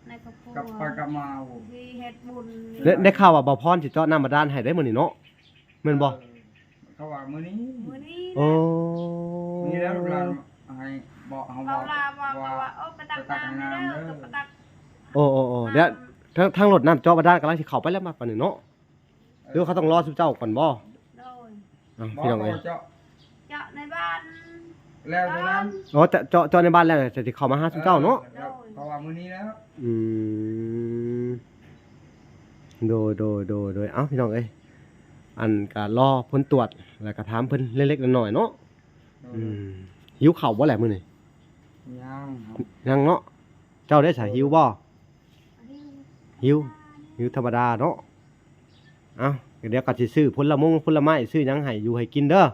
ໃນຄອບຄົວ ກັບໄປກັບມາ ຊິເຮັດບຸນ ໄດ້ ໄດ້ຂ່າວວ່າບ່າວພອນຊິເຈາະນ້ຳບາດານໃຫ້ໄດ້ມື້ນີ້ເນາະ ແມ່ນບໍ່? ເອີ ເຂົາວ່າມື້ນີ້ ມື້ນີ້ ໂອ້ ນີ້ແຫຼະ ລູກຫຼານໃຫ້ບອກ ເຮົາບອກ ເວົ້າລາວວ່າ ເອີ ໄປຕັກນ້ຳເດີ ໄປຕັກ ໂອ້ ໂອ້ ໂອ້ ດຽວ ທາງ ທາງລົດນ້ຳເຈາະບາດານກຳລັງຊິເຂົ້າໄປແລ້ວ ມາປານນີ້ເນາະ ເອີ ຫຼືວ່າເຂົາຕ້ອງລໍຊຸມເຈົ້າກ່ອນບໍ່? ໂດຍ ເອົ້າ ພີ່ນ້ອງເອີຍ ເຈາະ ເຈາະໃນບ້ານ ແລ້ວເທົ່ານັ້ນ ອໍ ເຈາະ ເຈາະໃນບ້ານແລ້ວ ຈະຊິເຂົ້າມາຫາຊຸມເຈົ້າເນາະ ເອີ ໂດຍ ເພາະວ່າມື້ນີ້ແລ້ວ ອືມ ໂດຍ ໂດຍ ໂດຍ ໂດຍ ເອົ້າ ພີ່ນ້ອງເອີຍ ອັນກະລໍຜົນຕວດ ແລ້ວກະຖາມເພິ່ນເລັກໆນ້ອຍໆເນາະ ໂດຍ ອືມ ຫິວເຂົ້າບໍ່ແຫຼະມື້ນີ້? ຍັງ ຍັງເນາະ ເຈົ້າໄດ້ສາຫິວບໍ່? ຫິວ ຫິວທຳມະດາເນາະ ເອົ້າ ດຽວກໍຊິຊື້ຜົນລະມົງຜົນລະໄມ້ ຊື້ຫຍັງໃຫ້ຢູ່ໃຫ້ກິນເດີ ໂດຍ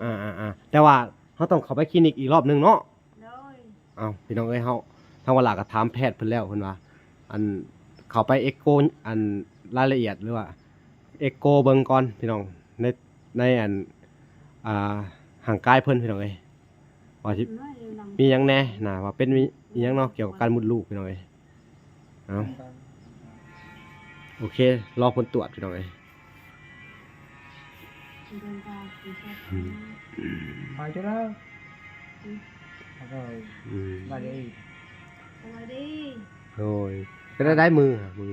ອ່າໆໆ ແຕ່ວ່າເຮົາຕ້ອງເຂົ້າໄປຄລີນິກອີກລອບໜຶ່ງເນາະ ໂດຍ ເອົ້າ ພີ່ນ້ອງເອີຍ ເຮົາ ທາງວາລາກໍຖາມແພດເພິ່ນແລ້ວ ເພິ່ນວ່າ ອັນ ເຂົ້າໄປເອັກໂກ ອັນ ລາຍລະອຽດ ຫຼືວ່າເອັກໂກເບິ່ງກ່ອນ ພີ່ນ້ອງ ໃນ ໃນ ອັນ ອ່າ ຮ່າງກາຍເພິ່ນ ພີ່ນ້ອງເອີຍ ວ່າຊິມີຫຍັງແດ່ນະ ວ່າເປັນອີ່ຫຍັງເນາະ ກ່ຽວກັບການມົດລູກ ພີ່ນ້ອງເອີຍ ເອົ້າ ໂອເຄ ລໍຜົນຕວດ ພີ່ນ້ອງເອີຍ ອືມ ໄປຈຸແລ້ວ ອືມ ສະບາຍດີ ສະບາຍດີ ໂດຍ ເປັນຈັ່ງໃດມື ມື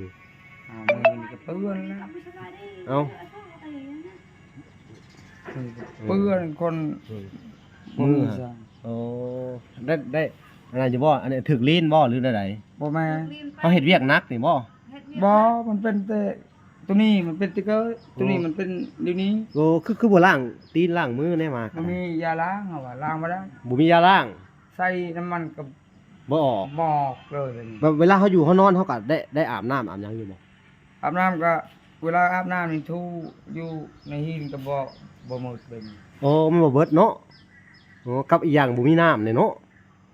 ອ້າວ ມືນີ້ກໍເປື້ອນແລ້ວ ເອົ້າ ເປື້ອນຄົນ ອືມ ມື ໂອ້ ໄດ້ ໄດ້ອັນນັ້ນຢູ່ບໍ່? ອັນນີ້ຖືກລີນບໍ່ ຫຼືແນວໃດ? ບໍ່ແມ່ນ ເຮົາເຮັດວຽກໜັກນີ້ບໍ່? ເຮັດວຽກ ບໍ່ ມັນເປັນແຕ່ ໂຕນີ້ມັນເປັນແຕ່ເກີດ ໂຕນີ້ມັນເປັນດຽວນີ້ ໂອ້ ຄື ຄືບໍ່ລ້າງຕີນລ້າງມືແດ່ມາ ບໍ່ມີຢາລ້າງ ເຮົາວ່າລ້າງບໍ່ໄດ້ ບໍ່ມີຢາລ້າງ ໃສ່ນ້ຳມັນກໍບໍ່ອອກ ບໍ່ອອກເລີຍ ແບບເວລາເຮົາຢູ່ເຮົານອນ ເຮົາກໍໄດ້ ໄດ້ອາບນ້ຳອາບຫຍັງຢູ່ບໍ່? ອາບນ້ຳກໍ ເວລາອາບນ້ຳນີ້ຖູຢູ່ໃນຫີນກໍບໍ່ ບໍ່ໝົດເລີຍ ໂອ້ ມັນບໍ່ເບິດເນາະ ໂອ້ ກັບອີກຢ່າງບໍ່ມີນ້ຳແດ່ເນາະ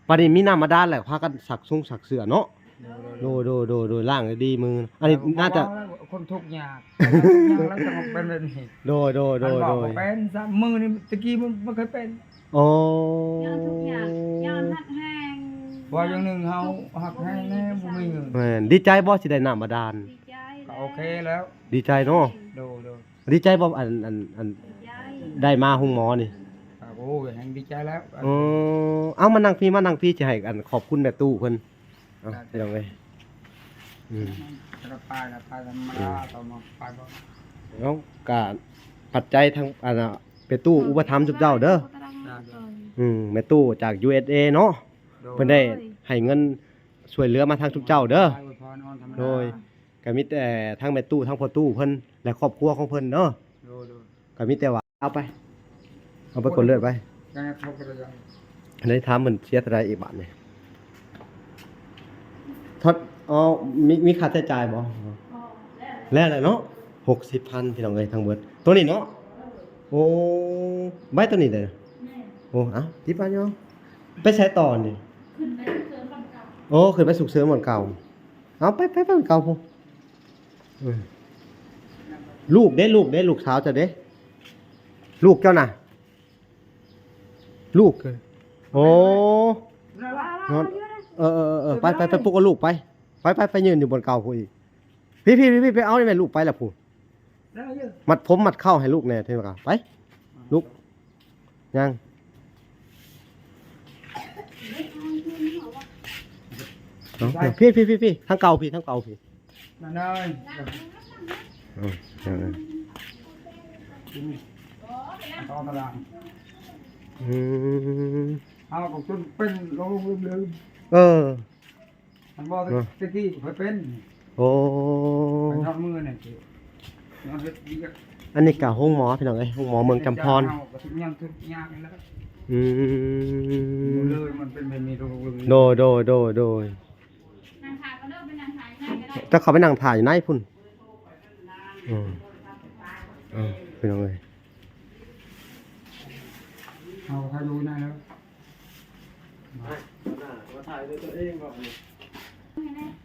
ບາດນີ້ມີນ້ຳບາດານແລ້ວ ພາກັນຊັກຊົງຊັກເສື້ອເນາະ ໂດຍ ໂດຍ ໂດຍ ໂດຍ ລ້າງໃຫ້ດີມື ອັນນີ້ໜ້າຈະ ຄົນທຸກຍາກ ຄົນທຸກຍາກແລ້ວຈະມາເປັນແບບນີ້ ໂດຍ ໂດຍ ໂດຍ ຄັນບອກ ໂດຍ ບໍ່ເປັນຊ້ຳ ມືນີ້ຕະກີ້ມັນບໍ່ເຄີຍເປັນ ໂອ້ ຍ້ອນທຸກຍາກ ຍ້ອນຮັກແຮງ ວ່າຢ່າງໜຶ່ງເຮົາຮັກແຮງແດ່ ບໍ່ມີເງິນ ແມ່ນ ດີໃຈບໍ່ຊິໄດ້ນ້ຳບາດານ? ດີໃຈ ກໍໂອເຄແລ້ວ ດີໃຈເນາະ ໂດຍ ໂດຍ ດີໃຈບໍ່? ອັນ ອັນ ອັນ ດີໃຈ ໄດ້ມາໂຮງໝໍນີ້ ໂອ້ຍ ແຮງດີໃຈແລ້ວ ເອີ ເອົາ ມານັ່ງພີ້ ມານັ່ງພີ້ ຊິໃຫ້ ອັນ ຂອບຄຸນແມ່ຕູ້ເພິ່ນ ເອົາ ໄດ້ ພີ່ນ້ອງເອີຍ ອືມ ແລ້ວກໍໄປ ແລ້ວໄປທຳມະດາ ອືມ ຕໍ່ມາໄປບໍ່ ເອົາ ກະປັດໄຈທາງ ອັນນະ ແມ່ຕູ້ອຸປະຖຳຊຸມເຈົ້າເດີ ອືມ ແມ່ຕູ້ຈາກ ຢູເອສເອ ເນາະ ໂດຍ ເພິ່ນໄດ້ໃຫ້ເງິນຊ່ວຍເຫຼືອມາທາງຊຸມເຈົ້າເດີ ໂດຍ ກໍມີແຕ່ທັງແມ່ຕູ້ ທັງພໍ່ຕູ້ເພິ່ນ ແລະ ຄອບຄົວຂອງເພິ່ນເດີ ໂດຍ ໂດຍ ກໍມີແຕ່ວ່າ ເອົາໄປ ເອົາໄປກວດເລືອດໄປ ໄດ້ຖາມເພິ່ນເສຍເທົ່າໃດອີກບາດນີ້? ເອີ ມີ ມີຄ່າໃຊ້ຈ່າຍບໍ່? ແລ້ວແຫຼະເນາະ ຫົກສິບພັນ ພີ່ນ້ອງເອີຍ ທັງເບິດ ໂຕນີ້ເນາະ ໂອ້ ໃບໂຕນີ້ເດ້ ໂອ້ ເອົາ ຕິດໄວ້ຢູ່ ໄປໃສຕໍ່ນີ້? ໂອ້ ຂຶ້ນໄປສຸກເສີນບ່ອນເກົ່າ ເອົາ ໄປ ໄປ ໄປບ່ອນເກົ່າພຸ້ນ ເອີ ລູກເດ້ ລູກເດ້ ລູກສາວເຈົ້າເດ້ ລູກເຈົ້ານະ ລູກ ໂອ້ ເອີ ເອີ ເອີ ໄປ ໄປ ໄປປຸກເອົາລູກໄປ ໄປ ໄປ ໄປຢືນຢູ່ບ່ອນເກົ່າພຸ້ນອີກ ພີ້ ພີ້ ພີ້ ໄປເອົານີ້ແມ່ລູກໄປລະພຸ້ນ ມັດຜົມມັດເຄົ້າໃຫ້ລູກແດ່ ເທວະກາ ໄປ ລຸກ ຍັງ ເອົາ ພີ້ ພີ້ ພີ້ ທາງເກົ່າພີ້ ທາງເກົ່າພີ້ ມາເລີຍ ເອີ ເອີ ກິນ ເອົາຕາລາງ ອືມ ເຮົາກໍຈົນເປັນໂລກລືມ ເອີ ມັນບໍ່ ເນາະ ແຕ່ກີ້ຂ້ອຍເປັນ ໂອ້ ໄປນອກມື້ນັ້ນ ຄືນອນເຮັດວຽກ ອັນນີ້ກະໂຮງໝໍ ພີ່ນ້ອງເອີຍ ໂຮງໝໍເມືອງຈຳພອນ ເຮົາກໍທຸກຍາມທຸກຍາກນີ້ແຫຼະ ອືມ ເລີຍມັນເປັນແບບນີ້ ໂດຍ ໂດຍ ໂດຍ ໂດຍ ນັ່ງຖ້າກໍເດີ ໄປນັ່ງຖ້າຢູ່ໃນກໍໄດ້ ຈະເຂົ້າໄປນັ່ງຖ້າຢູ່ໃນພຸ້ນ ອືມ ເອີ ພີ່ນ້ອງເອີຍ ເຮົາຖ້າຢູ່ໃນແລ້ວ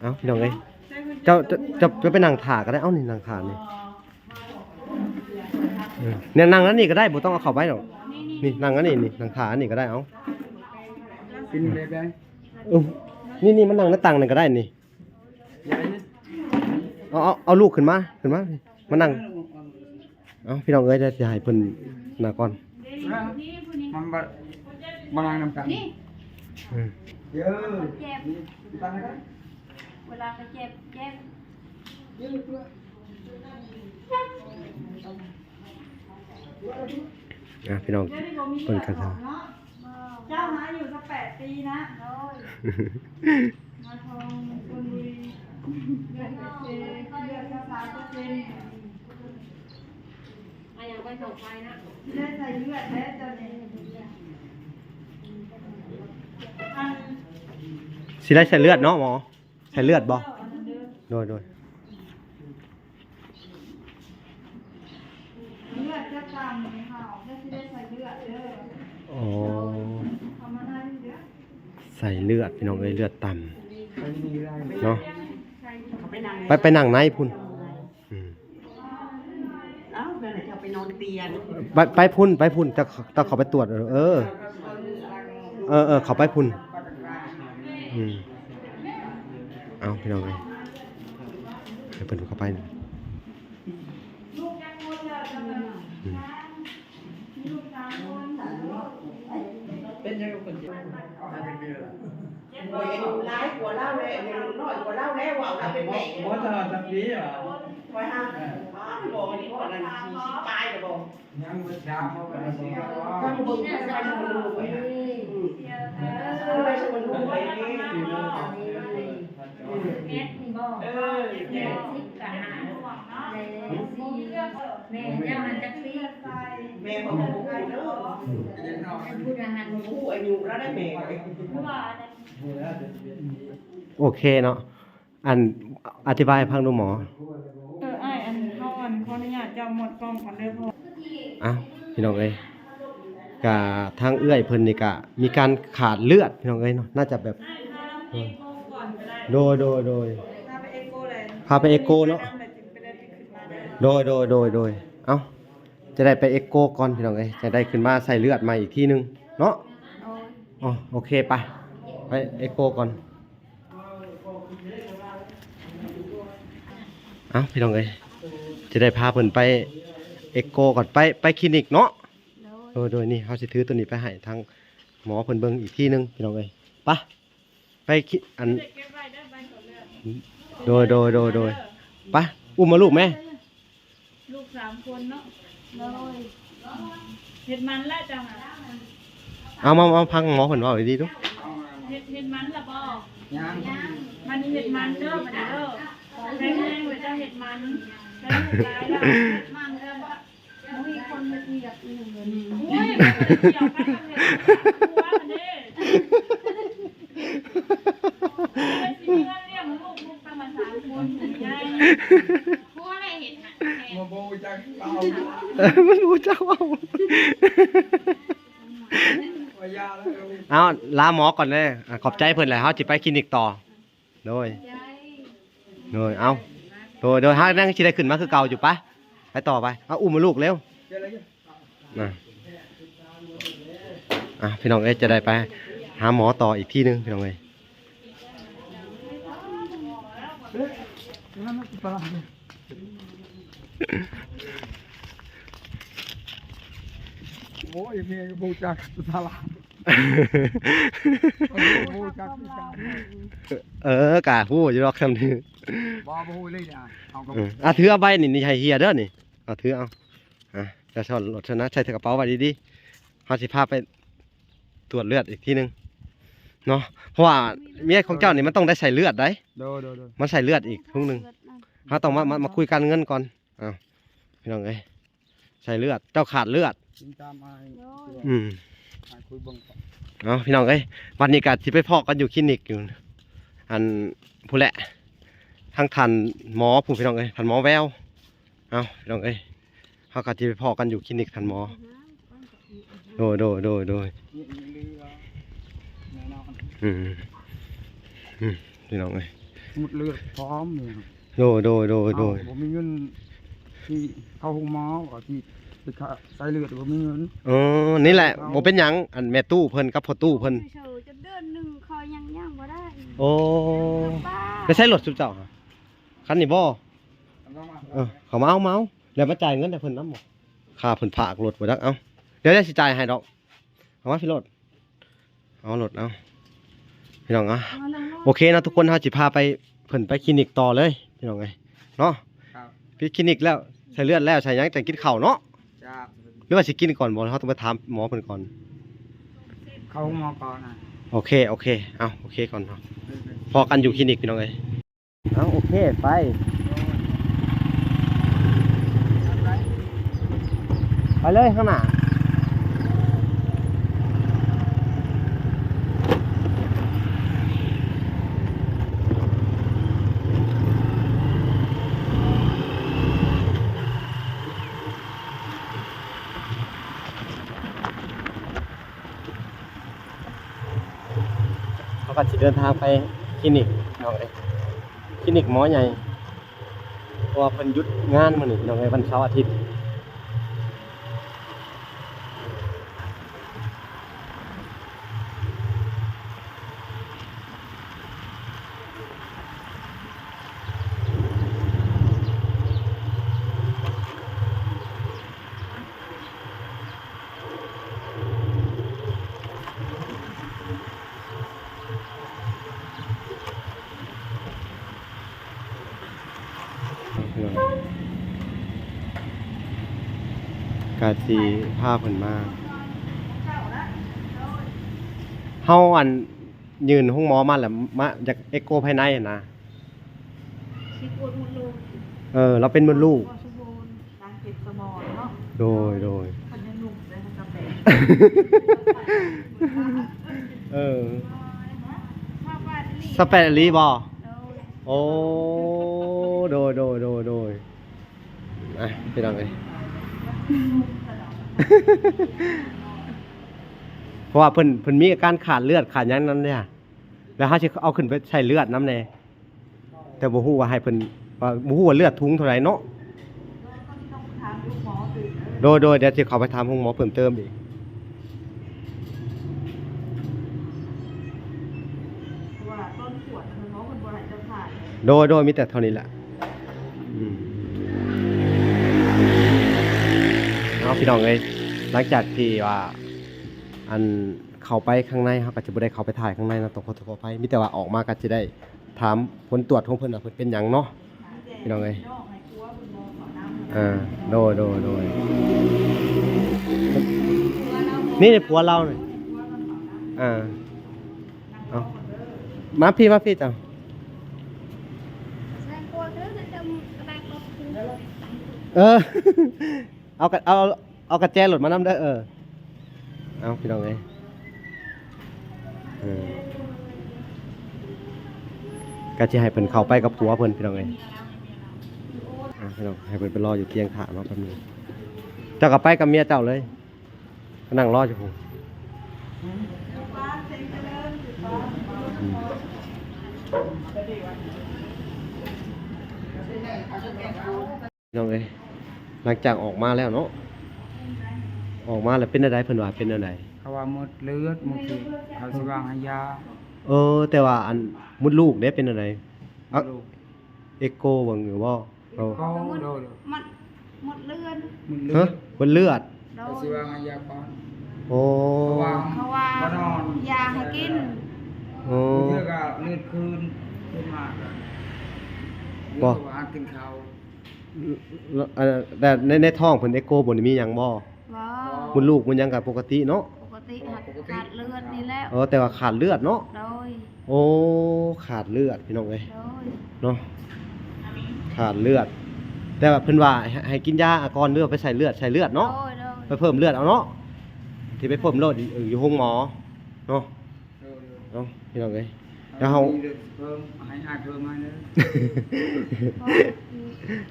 ເອົາ ພີ່ນ້ອງເອີຍ ເຈົ້າ ເຈົ້າ ເຈົ້າໄປນັ່ງຖ້າກໍໄດ້. ເອົາ ນີ້ນັ່ງຖ້ານີ້ ເອີ ນີ້ນັ່ງອັນນີ້ກໍໄດ້ ບໍ່ຕ້ອງເອົາເຂົ້າໄປດອກ. ນີ້ນັ່ງອັນນີ້ ນີ້ນັ່ງຖ້າອັນນີ້ກໍໄດ້. ເອົາ ກິນໄດ້ໄປ ເອີ ນີ້ ນີ້ມານັ່ງໃນຕັ່ງນັ້ນກໍໄດ້ນີ້. ເອົາ ເອົາ ເອົາລູກຂຶ້ນມາ ຂຶ້ນມາ ມານັ່ງ. ເອົ້າ ພີ່ນ້ອງເອີຍ ດຽວຊິໃຫ້ເພິ່ນນະກ່ອນ ມາ ມານັ່ງນຳກັນ. ເອີ ເຈັບ ເວລາກໍເຈັບ ເຈັບ. ອ່ະ ພີ່ນ້ອງ ເພິ່ນກໍ ເຈົ້ານະ ອາຍຸສິບແປດປີນະ. ໂດຍ ມາທອງ ຊົນບຸລີ ເລືອດເອເຊ ເລືອດຊາວສາມເປີເຊັນ. ອາຫຍັງໄປສອງໄຟນະ ໄດ້ໃສ່ເລືອດແລ້ວເຈົ້ານີ້. ອັນ ຊິໄດ້ໃສ່ເລືອດເນາະໝໍ? ໃສ່ເລືອດບໍ່? ໂດຍ ໂດຍ. ເລືອດຈະຕ່ຳເຮົາ ແລ້ວຊິໄດ້ໃສ່ເລືອດເດີ. ອໍ ເຂົ້າມາໃນເດີ ໃສ່ເລືອດ ພີ່ນ້ອງເອີຍ ເລືອດຕ່ຳເນາະ. ໄປ ໄປນັ່ງໃນພຸ້ນ. ອືມ ເອົ້າ ນັ້ນແຫຼະ ເຈົ້າໄປນອນຕຽງ ໄປ ໄປພຸ້ນ ໄປພຸ້ນ ເຈົ້າ ເຈົ້າເຂົ້າໄປຕວດ. ເອີ ເອີ ເອີ ເອີ ເຂົ້າໄປພຸ້ນ. ອືມ ເອົາ ພີ່ນ້ອງເອີຍ ໃຫ້ເພິ່ນເຂົ້າໄປ. ອືມ ເປັນຫຍັງເພິ່ນ ໂອ້ຍ ອາຍຸຫຼາຍກວ່າລາວແລ້ວ ອາຍຸນ້ອຍກວ່າລາວແລ້ວ ເວົ້າລາວເປັນແມ່. ບໍ່ ບໍ່ ເທົ່າຈັກປີຫວາ? ຂ້ອຍຫາ ເອີ ບໍ່ ບໍ່ ອັນນີ້ບໍ່ ອັນນັ້ນສີ່ສິບປາຍແລ້ວບໍ່? ຍັງບໍ່ ສາມ ເຮົາກໍໄດ້ຊິ ເບິ່ງໄປຊະມະນູໄປ ເອີ ໄປຊະມະນູໄປເດ້. ເຈັດນີ້ບໍ່? ເອີ ເຈັດສິບກະຫ້າ ແມ່ ແມ່ເຈົ້າຫັ້ນຈັກປີ? ແມ່ຂ້ອຍບໍ່ຮູ້ເດີ ຜູ້ນັ້ນຫັ້ນບໍ່ຮູ້ອາຍຸລາວໄດ໋ແມ່ຂ້ອຍ. ໂອເຄເນາະ ອັນ ອະທິບາຍໃຫ້ຟັງດູໝໍ. ເອີ ອ້າຍ ອັນ ເຮົາ ອັນ ຂໍອະນຸຍາດເຈົ້າໝົດກ້ອງກ່ອນເດີພໍ່. ອ້າວ ພີ່ນ້ອງເອີຍ ກະທາງເອື້ອຍເພິ່ນນີ້ກະມີການຂາດເລືອດ ພີ່ນ້ອງເອີຍເນາະ ໜ້າຈະແບບ ເອີ ໂດຍ ໂດຍ ໂດຍ ພາໄປເອັກໂກເນາະ. ໂດຍ ໂດຍ ໂດຍ ໂດຍ ເອົ້າ ຈະໄດ້ໄປເອັກໂກກ່ອນ ພີ່ນ້ອງເອີຍ ຈະໄດ້ຂຶ້ນມາໃສ່ເລືອດໃໝ່ອີກທີໜຶ່ງເນາະ. ອໍ ໂອເຄ ໄປ ໄປເອັກໂກກ່ອນ. ເອົ້າ ພີ່ນ້ອງເອີຍ ຈະໄດ້ພາເພິ່ນໄປເອັກໂກກ່ອນ ໄປ ໄປຄລີນິກເນາະ. ໂດຍ ໂດຍ ໂດຍ ນີ້ເຮົາຊິຖືໂຕນີ້ໄປໃຫ້ທາງໝໍເພິ່ນເບິ່ງອີກທີໜຶ່ງ ພີ່ນ້ອງເອີຍ. ໄປ ໄປຄ- ອັນ ໂດຍ ໂດຍ ໂດຍ ໂດຍ ໄປ ອຸ້ມເອົາລູກແມ່. ລູກສາມຄົນເນາະ. ໂດຍ ເຮັດໝັນແລ້ວເຈົ້າຫາ. ເອົາ ມາ ມາຟັງໝໍເພິ່ນເວົ້າດີໆດູ. ເຮັດ ເຮັດໝັນແລ້ວບໍ່? ຍັງ ບັດນີ້ເຮັດໝັນເດີ ບັດນີ້ເດີ ແຂງແຮງເລີຍ ເຈົ້າເຮັດໝັນ ແລ້ວລູກຫຼາຍແລ້ວ. ເຮັດໝັນແລ້ວບໍ່? ບໍ່ມີຄົນມາເຮັດວຽກອີ່ຫຍັງເລີຍ. ໂອ້ຍ ບໍ່ໄດ້ກ່ຽວກັນກັບເຮັດຄົວເດ້. ຊິມີເງິນລ້ຽງລູກ ລູກຕັ້ງມາສາມຄົນ ຜູ້ໃຫຍ່ ຜົວໄດ້ເຮັດຫຍັງແທ້? ບໍ່ ບໍ່ຮູ້ຈັກເວົ້າ ເອີ ມັນຮູ້ຈັກເວົ້າ. ເອົາ ລາໝໍກ່ອນເດີ. ອາ ຂອບໃຈເພິ່ນແຫຼະ ເຮົາຊິໄປຄລີນິກຕໍ່. ໂດຍ ໂດຍ ເອົາ ໂດຍ ໂດຍ ຫາກຍັງຊິໄດ້ຂຶ້ນມາຄືເກົ່າຢູ່. ໄປ ໄປຕໍ່ໄປ. ເອົາ ອຸ້ມລູກເລັວນະ. ອ່ະ ພີ່ນ້ອງເອີຍ ຈະໄດ້ໄປຫາໝໍຕໍ່ອີກທີໜຶ່ງ ພີ່ນ້ອງເອີຍ. ໂອ້ຍ ແມ່ກໍບໍ່ຈັກສາລາ ເອີ ກະຮູ້ຢູ່ດອກ ສ່ຳນີ້ ບໍ່ ບໍ່ຮູ້ເລີຍນະ. ເອົາ ເອີ ອາ ຖືເອົາໃບນີ້ ນີ້ໃຫ້ເຮຍເດີນີ້. ເອົາ ຖືເອົາ ອາ ຈະຊ້ອນລົດຊະນະ ໃສ່ໃສ່ກະເປົາໄວ້ດີໆ. ເຮົາຊິພາໄປ ຕວດເລືອດອີກທີໜຶ່ງເນາະ ເພາະວ່າເມຍຂອງເຈົ້ານີ້ມັນຕ້ອງໄດ້ໃສ່ເລືອດໄດ໋. ໂດຍ ໂດຍ ໂດຍ ມັນໃສ່ເລືອດອີກທຸງໜຶ່ງ. ເຮົາຕ້ອງມາ ມາ ມາຄຸຍການເງິນກ່ອນ. ອ້າວ ພີ່ນ້ອງເອີຍ ໃສ່ເລືອດ ເຈົ້າຂາດເລືອດ. ອືມ ເອົາ ພີ່ນ້ອງເອີຍ ບັດນີ້ກະຊິໄປພໍ້ກັນຢູ່ຄລີນິກຢູ່ ອັນ ພຸ້ນແຫຼະ ທາງທ່ານໝໍ ຜູ້ ພີ່ນ້ອງເອີຍ ທ່ານໝໍແວວ. ເອົາ ພີ່ນ້ອງເອີຍ ເຮົາກໍຊິໄປພໍ້ກັນຢູ່ຄລີນິກທ່ານໝໍ. ໂດຍ ໂດຍ ໂດຍ ໂດຍ. ເຫຼືອແນ່ນອນ ອືມ ອືມ ພີ່ນ້ອງເອີຍ ໝົດເລືອດພ້ອມນີ້ ໂດຍ ໂດຍ ໂດຍ ໂດຍ ເຮົາບໍ່ມີເງິນຊິເຂົ້າໂຮງໝໍ ກໍຊິໄປໃສ່ເລືອດ ບໍ່ມີເງິນ. ເອີ ນີ້ແຫຼະ ເຮົາ ບໍ່ເປັນຫຍັງ ອັນແມ່ຕູ້ເພິ່ນກັບພໍ່ຕູ້ເພິ່ນ ເຊີຍໆ ຈົນເດືອນໜຶ່ງເຂົາຍັງຍ່າງບໍ່ໄດ້. ໂອ້ ໄປໃຊ້ລົດຊຸມເຈົ້າ ຄັນນີ້ບໍ່? ເອີ ເຂົາມາເອົາ ມາເອົາ ແລ້ວມາຈ່າຍເງິນໃຫ້ເພິ່ນນຳບໍ່? ຄ່າເພິ່ນຝາກລົດບໍ່ຈັກ. ເອົາ ດຽວ ດຽວຊິຈ່າຍໃຫ້ດອກ. ເອົາມາພີ່ໂລດ ເອົາລົດ ເອົາ ພີ່ນ້ອງເນາະ. ໂອເຄເນາະທຸກຄົນ ເຮົາຊິພາໄປ ເພິ່ນໄປຄລີນິກຕໍ່ເລີຍ ພີ່ນ້ອງເອີຍເນາະ. ປິດຄລີນິກແລ້ວ ໃສ່ເລືອດແລ້ວ ໃສ່ຫຍັງ ຈັ່ງກິນເຂົ້າເນາະ. ຫຼືວ່າຊິກິນກ່ອນບໍ່? ເຮົາຕ້ອງໄປຖາມໝໍເພິ່ນກ່ອນ. ເຂົ້າໂຮງໝໍກ່ອນນະ. ໂອເຄ ໂອເຄ ເອົາ ໂອເຄກ່ອນເນາະ. ພໍ້ກັນຢູ່ຄລີນິກ ພີ່ນ້ອງເອີຍ. ເອົາ ໂອເຄ ໄປ ໄປເລີຍຂ້າງໜ້າ. ເຮົາກໍຊິເດີນທາງໄປຄລີນິກ ພີ່ນ້ອງເອີຍ ຄລີນິກໝໍໃຫຍ່ ເພາະວ່າເພິ່ນຢຸດງານມື້ນີ້ ພີ່ນ້ອງເອີຍ ວັນເສົາອາທິດ. ກະຊິພາເພິ່ນມາ ເຮົາ ອັນ ຍື່ນໂຮງໝໍມາແລ້ວ ມາຢາກເອັກໂກພາຍໃນຫັ້ນນະ ຊິກວດມົດລູກ. ເອີ ລາວເປັນມົດລູກ ການເກັບສະໝອງເນາະ. ໂດຍ ໂດຍ ເພິ່ນຍັງໜຸ່ມເດ້ ສະແປດ. ເອີ ຊາວແປດອີ່ຫຼີບໍ່? ໂດຍ ໂອ້ ໂດຍ ໂດຍ ໂດຍ ໂດຍ. ອ່ະ ພີ່ນ້ອງເອີຍ ເພາະວ່າເພິ່ນ ເພິ່ນມີອາການຂາດເລືອດຂາດຫຍັງນຳເດ້ ແລ້ວເຮົາຊິເອົາຂຶ້ນໄປໃສ່ເລືອດນຳແດ່ ແຕ່ບໍ່ຮູ້ວ່າໃຫ້ເພິ່ນ ວ່າບໍ່ຮູ້ວ່າເລືອດທຸງເທົ່າໃດເນາະ. ໂດຍ ໂດຍ ດຽວຊິເຂົ້າໄປຖາມໂຮງໝໍເພີ່ມເຕີມອີກ. ໂດຍ ໂດຍ ມີແຕ່ເທົ່ານີ້ແຫຼະ. ອືມ ເອົາ ພີ່ນ້ອງເອີຍ ຫຼັງຈາກທີ່ວ່າ ອັນ ເຂົ້າໄປຂ້າງໃນ ເຮົາກໍຈະບໍ່ໄດ້ເຂົ້າໄປຖ່າຍຂ້າງໃນເນາະ ຕ້ອງຂໍໂທດຂໍອະໄພ. ມີແຕ່ວ່າອອກມາກໍຈະໄດ້ຖາມຜົນຕວດຂອງເພິ່ນວ່າເພິ່ນເປັນຫຍັງເນາະ ພີ່ນ້ອງເອີຍ. ເອີ ໂດຍ ໂດຍ ໂດຍ ນີ້ ນີ້ຜົວລາວນີ້. ເອີ ເອົາ ມາພີ້ ມາພີ້ເຈົ້າ. ເອີ ເອົາກະ ເອົາ ເອົາກະແຈລົດມານຳເດີ. ເອີ ເອົາ ພີ່ນ້ອງເອີຍ ເອີ ກະຊິໃຫ້ເພິ່ນເຂົ້າໄປກັບຜົວເພິ່ນ ພີ່ນ້ອງເອີຍ. ອ່າ ພີ່ນ້ອງ ໃຫ້ເພິ່ນໄປລໍຢູ່ທຽງຖ້າເນາະ ແປັບໜຶ່ງ. ເຈົ້າກໍໄປກັບເມຍເຈົ້າເລີຍ ກໍນັ່ງລໍຢູ່ພຸ້ນ. ອືມ ພີ່ນ້ອງເອີຍ ຫຼັງຈາກອອກມາແລ້ວເນາະ ອອກມາແລ້ວເປັນແນວໃດ? ເພິ່ນວ່າເປັນແນວໃດ? ເຂົາວ່າໝົດເລືອດ ໝົດທີ່ ເຂົາຊິວາງໃຫ້ຢາ. ເອີ ແຕ່ວ່າອັນ ມົດລູກເດ້ເປັນແນວໃດ? ເອັກໂກເບິ່ງຢູ່ບໍ່? ເຂົາ ໂດຍ ມັນໝົດເລືອດ ໝົດເລືອດ ຮະ? ໝົດເລືອດ ໂດຍ ເຂົາຊິວາງໃຫ້ຢາກ່ອນ. ໂອ້ ເພາະວ່າ ເພາະວ່າບໍ່ນອນ ຢາໃຫ້ກິນ. ໂອ້ ບາງເທື່ອກໍເລືອດຄືນ ຂຶ້ນມາກໍບໍ່ ຫາກິນເຂົ້າ. ເອີ ແຕ່ໃນ ໃນທ້ອງເພິ່ນເອັກໂກບໍ່ໄດ້ມີຫຍັງບໍ່? ບໍ່ ມົດລູກມັນຫຍັງກໍປົກກະຕິເນາະ? ປົກກະຕິ ຫາກຂາດເລືອດນີ້ແຫຼະ. ເອີ ແຕ່ວ່າຂາດເລືອດເນາະ? ໂດຍ ໂອ້ ຂາດເລືອດ ພີ່ນ້ອງເອີຍ ໂດຍ ເນາະ ຂາດເລືອດ. ແຕ່ວ່າເພິ່ນວ່າໃຫ້ ໃຫ້ກິນຢາກ່ອນ ຫຼືວ່າໄປໃສ່ເລືອດ ໃສ່ເລືອດເນາະ? ໂດຍ ໂດຍ ໄປເພີ່ມເລືອດເອົາເນາະ ທີ່ໄປເພີ່ມເລືອດ ເອີ ຢູ່ໂຮງໝໍເນາະ. ໂດຍ ໂດຍ ເນາະ ພີ່ນ້ອງເອີຍ ແລ້ວເຮົາ ເຮົາມີເລື່ອງຊິເພີ່ມ ໃຫ້ອ້າຍເພີ່ມໃຫ້ເດີ.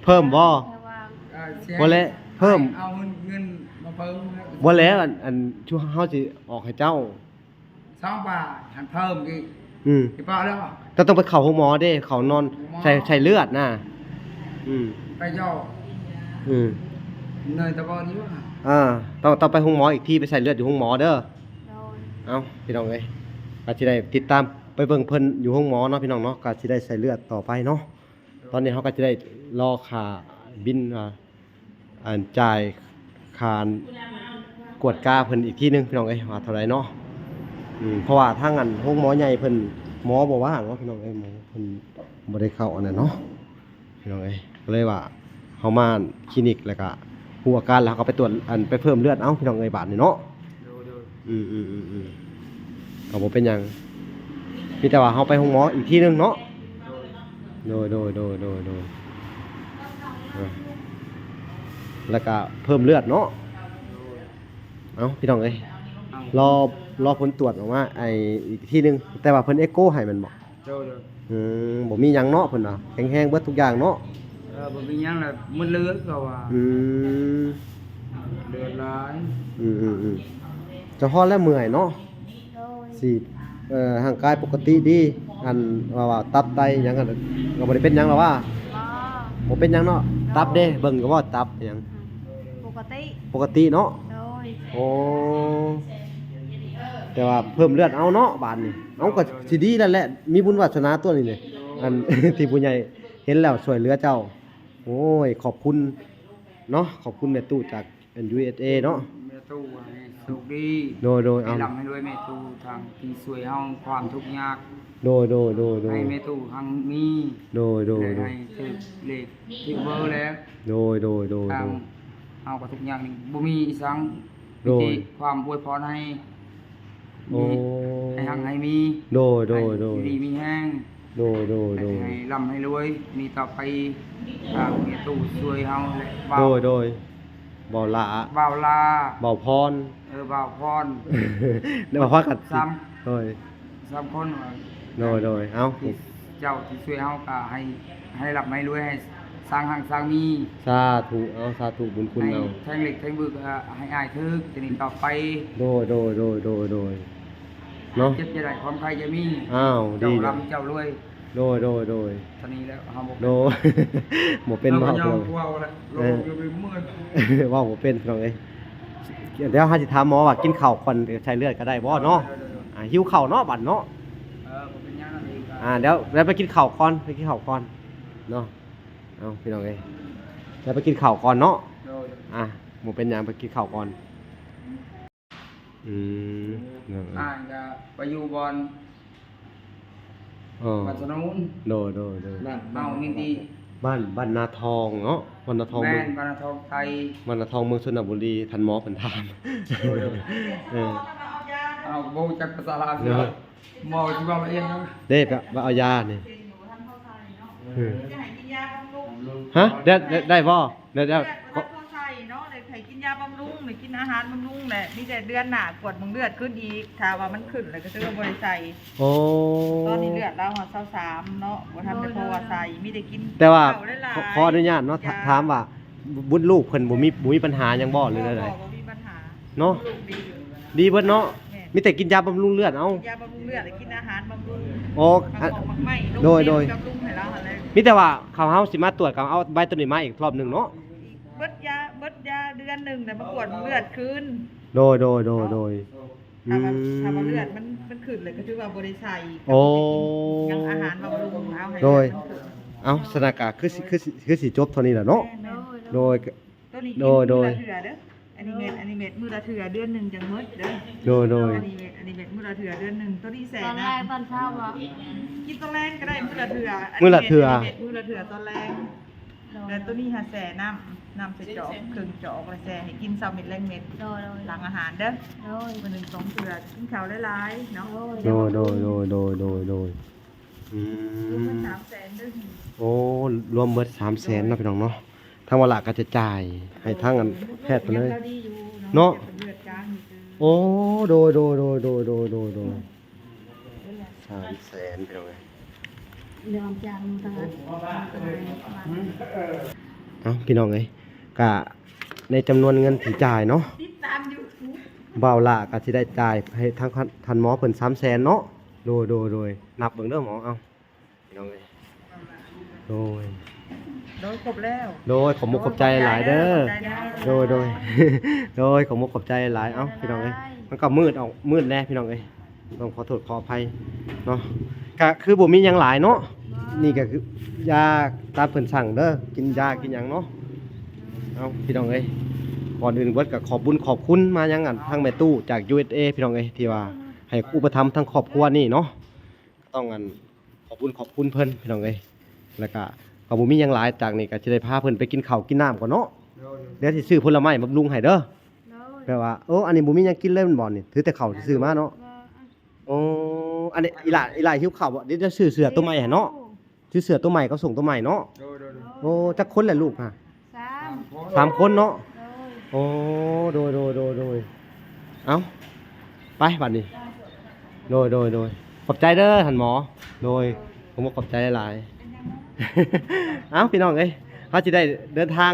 ເພີ່ມບໍ່? ເອີ ບໍ່ແຫຼະ ເພີ່ມ ເອົາເງິນ ເງິນມາເພີ່ມ. ບໍ່ແຫຼະ ອັນ ອັນ ເຮົາຊິອອກໃຫ້ເຈົ້າ. ສອງປາຍ ຫັ້ນເພີ່ມອີກ ອືມ ຊິປາແລ້ວ ເຈົ້າຕ້ອງໄປເຂົ້າໂຮງໝໍເດ້ ເຂົ້ານອນ ໂຮງໝໍ ໃສ່ ໃສ່ເລືອດນະ ອືມ ໄປເຈົ້າ ອືມ ເນີຍຕະບອນຢູ່ ອ່າ ຕ້ອງ ຕ້ອງໄປໂຮງໝໍອີກທີ ໄປໃສ່ເລືອດຢູ່ໂຮງໝໍເດີ ໂດຍ ເອົ້າ ພີ່ນ້ອງເອີຍ ກໍຊິໄດ້ຕິດຕາມໄປເບິ່ງເພິ່ນຢູ່ໂຮງໝໍເນາະ ພີ່ນ້ອງເນາະ ກໍຊິໄດ້ໃສ່ເລືອດຕໍ່ໄປເນາະ ຕອນນີ້ເຮົາກໍຈະໄດ້ລໍຄ່າບິນ ອ່າ ອັນ ຈ່າຍຄ່າກວດກາເພິ່ນອີກທີໜຶ່ງ ພີ່ນ້ອງເອີຍ ວ່າເທົ່າໃດເນາະ ອືມ ເພາະວ່າທາງອັນໂຮງໝໍໃຫຍ່ເພິ່ນ ໝໍບໍ່ວ່າງເນາະ ພີ່ນ້ອງເອີຍ ໝໍເພິ່ນບໍ່ໄດ້ເຂົ້າອັນນັ້ນເນາະ ພີ່ນ້ອງເອີຍ ກໍເລີຍວ່າເຮົາມາຄລີນິກ ແລ້ວກໍຮູ້ອາການ ແລ້ວເຮົາກໍໄປກວດ ອັນ ໄປເພີ່ມເລືອດເອົາ ພີ່ນ້ອງເອີຍ ບາດນີ້ເນາະ ໂດຍ ໂດຍ ອືມ ອືມ ອືມ ອືມ ກໍບໍ່ເປັນຫຍັງ ມີແຕ່ວ່າເຮົາໄປໂຮງໝໍອີກທີໜຶ່ງເນາະ ໂດຍ ໂດຍ ໂດຍ ໂດຍ ໂດຍ ອ່າ ແລ້ວກະເພີ່ມເລືອດເນາະ ໂດຍ ເອົ້າ ພີ່ນ້ອງເອີຍ ເອົ້າ ລໍ ລໍຜົນຕວດອອກມາ ໄອ້ ອີກທີໜຶ່ງ ແຕ່ວ່າເພິ່ນເອັກໂກໃຫ້ແມ່ນບໍ່? ໂດຍ ໂດຍ ອືມ ບໍ່ມີຫຍັງເນາະ ເພິ່ນວ່າແຂງແຮງເບິດທຸກຢ່າງເນາະ ເອີ ບໍ່ມີຫຍັງລະ ໝົດເລີຍ ເຂົາວ່າ ອືມ ເລືອດຫຼາຍ ອືມ ອືມ ອືມ ສະເພາະແລ້ວເມື່ອຍເນາະ ໂດຍ ຊິ ເອີ ຮ່າງກາຍປົກກະຕິດີ ອັນ ວ່າ ວ່າຕັບໄຕຫຍັງ ກໍບໍ່ໄດ້ເປັນຫຍັງລະວ່າ ບໍ່ ບໍ່ເປັນຫຍັງເນາະ ໂດຍ ຕັບເດ້ ເບິ່ງກໍບໍ່ ຕັບຫຍັງ ອືມ ປົກກະຕິ ປົກກະຕິເນາະ ໂດຍ ໂອ້ ແຕ່ວ່າເພີ່ມເລືອດເອົາເນາະ ບາດນີ້ ເອົາ ກໍຊິດີແລ້ວແຫຼະ ມີບຸນວາສະໜາຕົວນີ້ນີ້ ອັນ ທີ່ຜູ້ໃຫຍ່ເຫັນແລ້ວຊ່ວຍເຫຼືອເຈົ້າ ໂອ້ຍ ຂອບຄຸນເນາະ ຂອບຄຸນແມ່ຕູ້ຈາກ ອັນ ຢູເອສເອ ເນາະ ແມ່ຕູ້ໃຫ້ໂຊກດີ ໂດຍ ໂດຍ ໃຫ້ ເອົາ ລ່ຳໃຫ້ລວຍແມ່ຕູ້ ທາງທີ່ຊ່ວຍເຮົາຄວາມທຸກຍາກ ໂດຍ ໂດຍ ໂດຍ ໂດຍ ໃຫ້ແມ່ຕູ້ຮັ່ງມີ ໂດຍ ໂດຍ ແລະ ໂດຍ ໃຫ້ຖືກເລກຖືກເບີແລ້ວ ໂດຍ ໂດຍ ໂດຍ ທາງ ໂດຍ ເຮົາກໍທຸກຍາກນີ້ ບໍ່ມີອີ່ສັງ ໂດຍ ມີແຕ່ຄວາມອວຍພອນໃຫ້ ໂອ້ ມີ ໃຫ້ຮັ່ງໃຫ້ມີ ໂດຍ ໂດຍ ໃຫ້ ໂດຍ ຢູ່ດີມີແຮງ ໂດຍ ໂດຍ ໂດຍ ໃຫ້ ໃຫ້ລ່ຳໃຫ້ລວຍ ມີຕໍ່ໄປ ທາງແມ່ຕູ້ຊ່ວຍເຮົາແຫຼະ ໂດຍ ໂດຍ ບ່າວຫຼ້າ ບ່າວຫຼ້າ ບ່າວພອນ ເອີ ບ່າວພອນ ແລ້ວບ່າວພອນກັບ ສາມ ໂດຍ ສາມຄົນ ໂດຍ ໂດຍ ເອົ້າ ທີ່ເຈົ້າທີ່ຊ່ວຍເຮົາກໍໃຫ້ ໃຫ້ລ່ຳໃຫ້ລວຍ ໃຫ້ ສ້າງຮັ່ງສ້າງມີ ສາທຸ ເອົາ ສາທຸ ບຸນຄຸນເອົາ ໃຫ້ແທງເຫຼັກແທງບຶກ ໃຫ້ອ້າຍຖືກ ຈະນີ້ຕໍ່ໄປ ໂດຍ ໂດຍ ໂດຍ ໂດຍ ໂດຍ ເນາະ ເຈັບຢ່າໄດ້ ຄວາມໄຂ້ຢ່າມີ ອ້າວ ດີ ເຈົ້າລ່ຳເຈົ້າລວຍ ໂດຍ ໂດຍ ໂດຍ ຕອນນີ້ແລ້ວເຮົາບໍ່ ໂດຍ ບໍ່ເປັນ ເຮົາກໍ ເວົ້າ ເວົ້າແລ້ວ ເອີ ເວົ້າຢູ່ເມື່ອຍ ເວົ້າບໍ່ເປັນ ພີ່ນ້ອງເອີຍ ດຽວເຮົາຊິຖາມໝໍວ່າກິນເຂົ້າກ່ອນໃສ່ເລືອດກໍໄດ້ບໍ່ເນາະ ໂດຍ ໂດຍ ໂດຍ ອ່າ ຫິວເຂົ້າເນາະ ບັດເນາະ ເອີ ບໍ່ເປັນຫຍັງ ອ່າ ດຽວ ດຽວໄປກິນເຂົ້າກ່ອນ ໄປກິນເຂົ້າກ່ອນເນາະ ເອົາ ພີ່ນ້ອງເອີຍ ແລ້ວໄປກິນເຂົ້າກ່ອນເນາະ ໂດຍ ອ່າ ບໍ່ເປັນຫຍັງ ໄປກິນເຂົ້າກ່ອນ ອືມ ອ່າ ກໍໄປຢູ່ບ່ອນ ອໍ ບ້ານສະໜູນ ໂດຍ ໂດຍ ໂດຍ ບ້ານ ເຮົາມີທີ່ ບ້ານ ບ້ານນາທອງເນາະ ບ້ານນາທອງ ແມ່ນ ເມືອງ ບ້ານນາທອງໄທ ບ້ານນາທອງ ເມືອງຊົນນະບູລີ ທ່ານໝໍເພິ່ນຖາມ ໂດຍ ໂດຍ ເອີ ເຮົາບໍ່ຮູ້ຈັກພາສາລາວ ເນາະ ໝໍຊິເວົ້າລະອຽດເນາະ ເດ້ ໄປ ໄປເອົາຢານີ້ ເອີ ຈະໃຫ້ກິນຢາບຳລຸງ ຮະ ໄດ້ ໄດ້ ໄດ້ບໍ່? ແລ້ວ ແລ້ວ ເລືອດບໍ່ທັນພໍໃສ່ເນາະ ແລ້ວໃຫ້ກິນຢາບຳລຸງ ແລ້ວກິນອາຫານບຳລຸງແຫຼະ ມີແຕ່ເດືອນໜ້າກວດເບິ່ງເລືອດຄືນອີກ ຖ້າວ່າມັນຂຶ້ນແລ້ວກໍຖືວ່າບໍ່ໄດ້ໃສ່ ໂອ້ ຕອນນີ້ເລືອດລາວຮອດຊາວສາມເນາະ ບໍ່ທັນໄດ້ພໍວ່າໃສ່ ມີແຕ່ກິນ ແຕ່ວ່າ ເຂົ້າຫຼາຍໆ ຂໍ ຂໍອະນຸຍາດເນາະ ຢາ ຖາມວ່າ ບຸດລູກເພິ່ນບໍ່ມີ ບໍ່ມີປັນຫາຫຍັງບໍ່ ຫຼືແນວໃດ? ບໍ່ ບໍ່ມີປັນຫາ ເນາະ ລູກດີ ດີເບິດເນາະ ແມ່ນ ມີແຕ່ກິນຢາບຳລຸງເລືອດເອົາ ຢາບຳລຸງເລືອດ ແລະ ກິນອາຫານບຳລຸງ ໂອ້ ໝາກໝອກໝາກໄມ້ ໂດຍ ໂດຍ ບຳລຸງໃຫ້ລາວຫັ້ນແຫຼະ ມີແຕ່ວ່າເຂົາ ເຮົາຊິມາກວດ ກໍເອົາໃບໂຕນີ້ມາອີກຮອບໜຶ່ງເນາະ ເບິດຢາ ເບິດຢາເດືອນໜຶ່ງ ແລ້ວມາກວດເບິ່ງເລືອດຄືນ ໂດຍ ໂດຍ ໂດຍ ໂດຍ ອືມ ຖ້າວ່າ ຖ້າວ່າເລືອດມັນ ມັນຂຶ້ນ ແລ້ວກໍຖືວ່າບໍ່ໄດ້ໃສ່ ໂອ້ ຍັງອາຫານບຳລຸງເອົາໃຫ້ ໂດຍ ເລືອດມັນຂຶ້ນ ເອົ້າ ສະນັ້ນກໍຄືຊິ ຄືຊິ ຄືຊິຈົບເທົ່ານີ້ແຫຼະເນາະ ແມ່ນໆ ໂດຍ ໂຕນີ້ ໂດຍ ກິນ ໂດຍ ມື້ລະເທື່ອເດີ້ ອັນນີ້ເມັດ ອັນນີ້ເມັດ ມື້ລະເທື່ອ ເດືອນໜຶ່ງຈັ່ງເໝິດເດີ້ ໂດຍ ໂດຍ ອັນນີ້ເມັດ ອັນນີ້ເມັດ ມື້ລະເທື່ອ ເດືອນໜຶ່ງ ໂຕນີ້ແຊ່ນ້ຳ ຕອນແລງຕອນເຊົ້າບໍ່? ກິນຕອນແລງກໍໄດ້ ມື້ລະເທື່ອ ມື້ລະເທື່ອ ອັນນີ້ເມັດ ມື້ລະເທື່ອຕອນແລງ ໂດຍ ແລ້ວໂຕນີ້ຫາແຊ່ນ້ຳ ນ້ຳໃສ່ຈອກ ເຄິ່ງຈອກ ແລ້ວແຊ່ໃຫ້ກິນເຊົ້າເມັດແລງເມັດ ໂດຍ ໂດຍ ຫຼັງອາຫານເດີ້ ໂດຍ ມື້ໜຶ່ງສອງເທື່ອ ກິນເຂົ້າຫຼາຍໆເນາະ ໂດຍ ໂດຍ ໂດຍ ໂດຍ ອືມ ລວມເບິດສາມແສນເດີ້ ໂອ້ ລວມເບິດສາມແສນເນາະ ພີ່ນ້ອງເນາະ ທາງວາລະກໍຈະຈ່າຍໃຫ້ທາງອັນແພດເພິ່ນເລີຍ ເນາະ ໂອ້ ໂດຍ ໂດຍ ໂດຍ ໂດຍ ໂດຍ ໂດຍ ໂດຍ ສາມແສນ ພີ່ນ້ອງເອີຍ ເອົ້າ ພີ່ນ້ອງເອີຍ ກະໃນຈຳນວນເງິນທີ່ຈ່າຍເນາະ ຕິດຕາມຢູທູບ ບ່າວຫຼ້າກໍຊິໄດ້ຈ່າຍໃຫ້ທາງ ທ່ານໝໍເພິ່ນສາມແສນເນາະ. ໂດຍ ໂດຍ ໂດຍ ນັບເບິ່ງເດີໝໍ. ເອົາ ພີ່ນ້ອງເອີຍ ໂດຍ ໂດຍ ຄົບແລ້ວ ໂດຍ ຂອບມຸກຂອບໃຈຫຼາຍເດີ. ໂດຍ ໂດຍ ໂດຍ ໂດຍ ຂອບມຸກຂອບໃຈຫຼາຍ. ເອົ້າ ພີ່ນ້ອງເອີຍ ມັນກໍມືດອອກ ມືດແດ່ພີ່ນ້ອງເອີຍ ຕ້ອງຂໍໂທດຂໍອະໄພເນາະ. ກະຄືບໍ່ມີຫຍັງຫຼາຍເນາະ ນີ້ກະຄືຢາຕາມເພິ່ນສັ່ງເດີ ກິນຢາກິນຫຍັງເນາະ. ເອົ້າ ພີ່ນ້ອງເອີຍ ກ່ອນອື່ນເບິດກະຂອບບຸນຂອບຄຸນມາຍັງ ອັນ ທາງແມ່ຕູ້ຈາກ ຢູເອສເອ ພີ່ນ້ອງເອີຍ ທີ່ວ່າໃຫ້ອຸປະຖຳທັງຄອບຄົວນີ້ເນາະ. ຕ້ອງ ອັນ ຂອບບຸນຂອບຄຸນເພິ່ນ ພີ່ນ້ອງເອີຍ. ແລ້ວກະ ກໍບໍ່ມີຫຍັງຫຼາຍ ຈາກນີ້ກໍຊິໄດ້ພາເພິ່ນໄປກິນເຂົ້າກິນນ້ຳກ່ອນເນາະ. ໂດຍ ໂດຍ ດຽວຊິຊື້ຜົນລະໄມ້ບຳລຸງໃຫ້ເດີ. ໂດຍ ແບບວ່າ ໂອ້ ອັນນີ້ບໍ່ມີຫຍັງກິນເລີຍແມ່ນບໍ່ນີ້? ຖືແຕ່ເຂົ້າຊື່ໆມາເນາະ. ໂອ້ ອັນນີ້ອີ່ຫຼ້າ ອີ່ຫຼ້າຫິວເຂົ້າບໍ່? ດຽວຈະຊື້ເສື້ອໂຕໃໝ່ໃຫ້ເນາະ. ຊື້ເສື້ອໂຕໃໝ່ກັບສົ້ງໂຕໃໝ່ເນາະ. ໂດຍ ໂດຍ ໂດຍ ໂອ້ ຈັກຄົນແຫຼະລູກຮະ? ສາມ ສາມຄົນເນາະ. ໂດຍ ໂອ້ ໂດຍ ໂດຍ ໂດຍ ໂດຍ ເອົ້າ ໄປບາດນີ້. ໂດຍ ໂດຍ ໂດຍ ຂອບໃຈເດີທ່ານໝໍ. ໂດຍ ໂດຍ ຂອບໃຈຫຼາຍໆ. ເອົ້າ ພີ່ນ້ອງເອີຍ ເຮົາຊິໄດ້ເດີນທາງ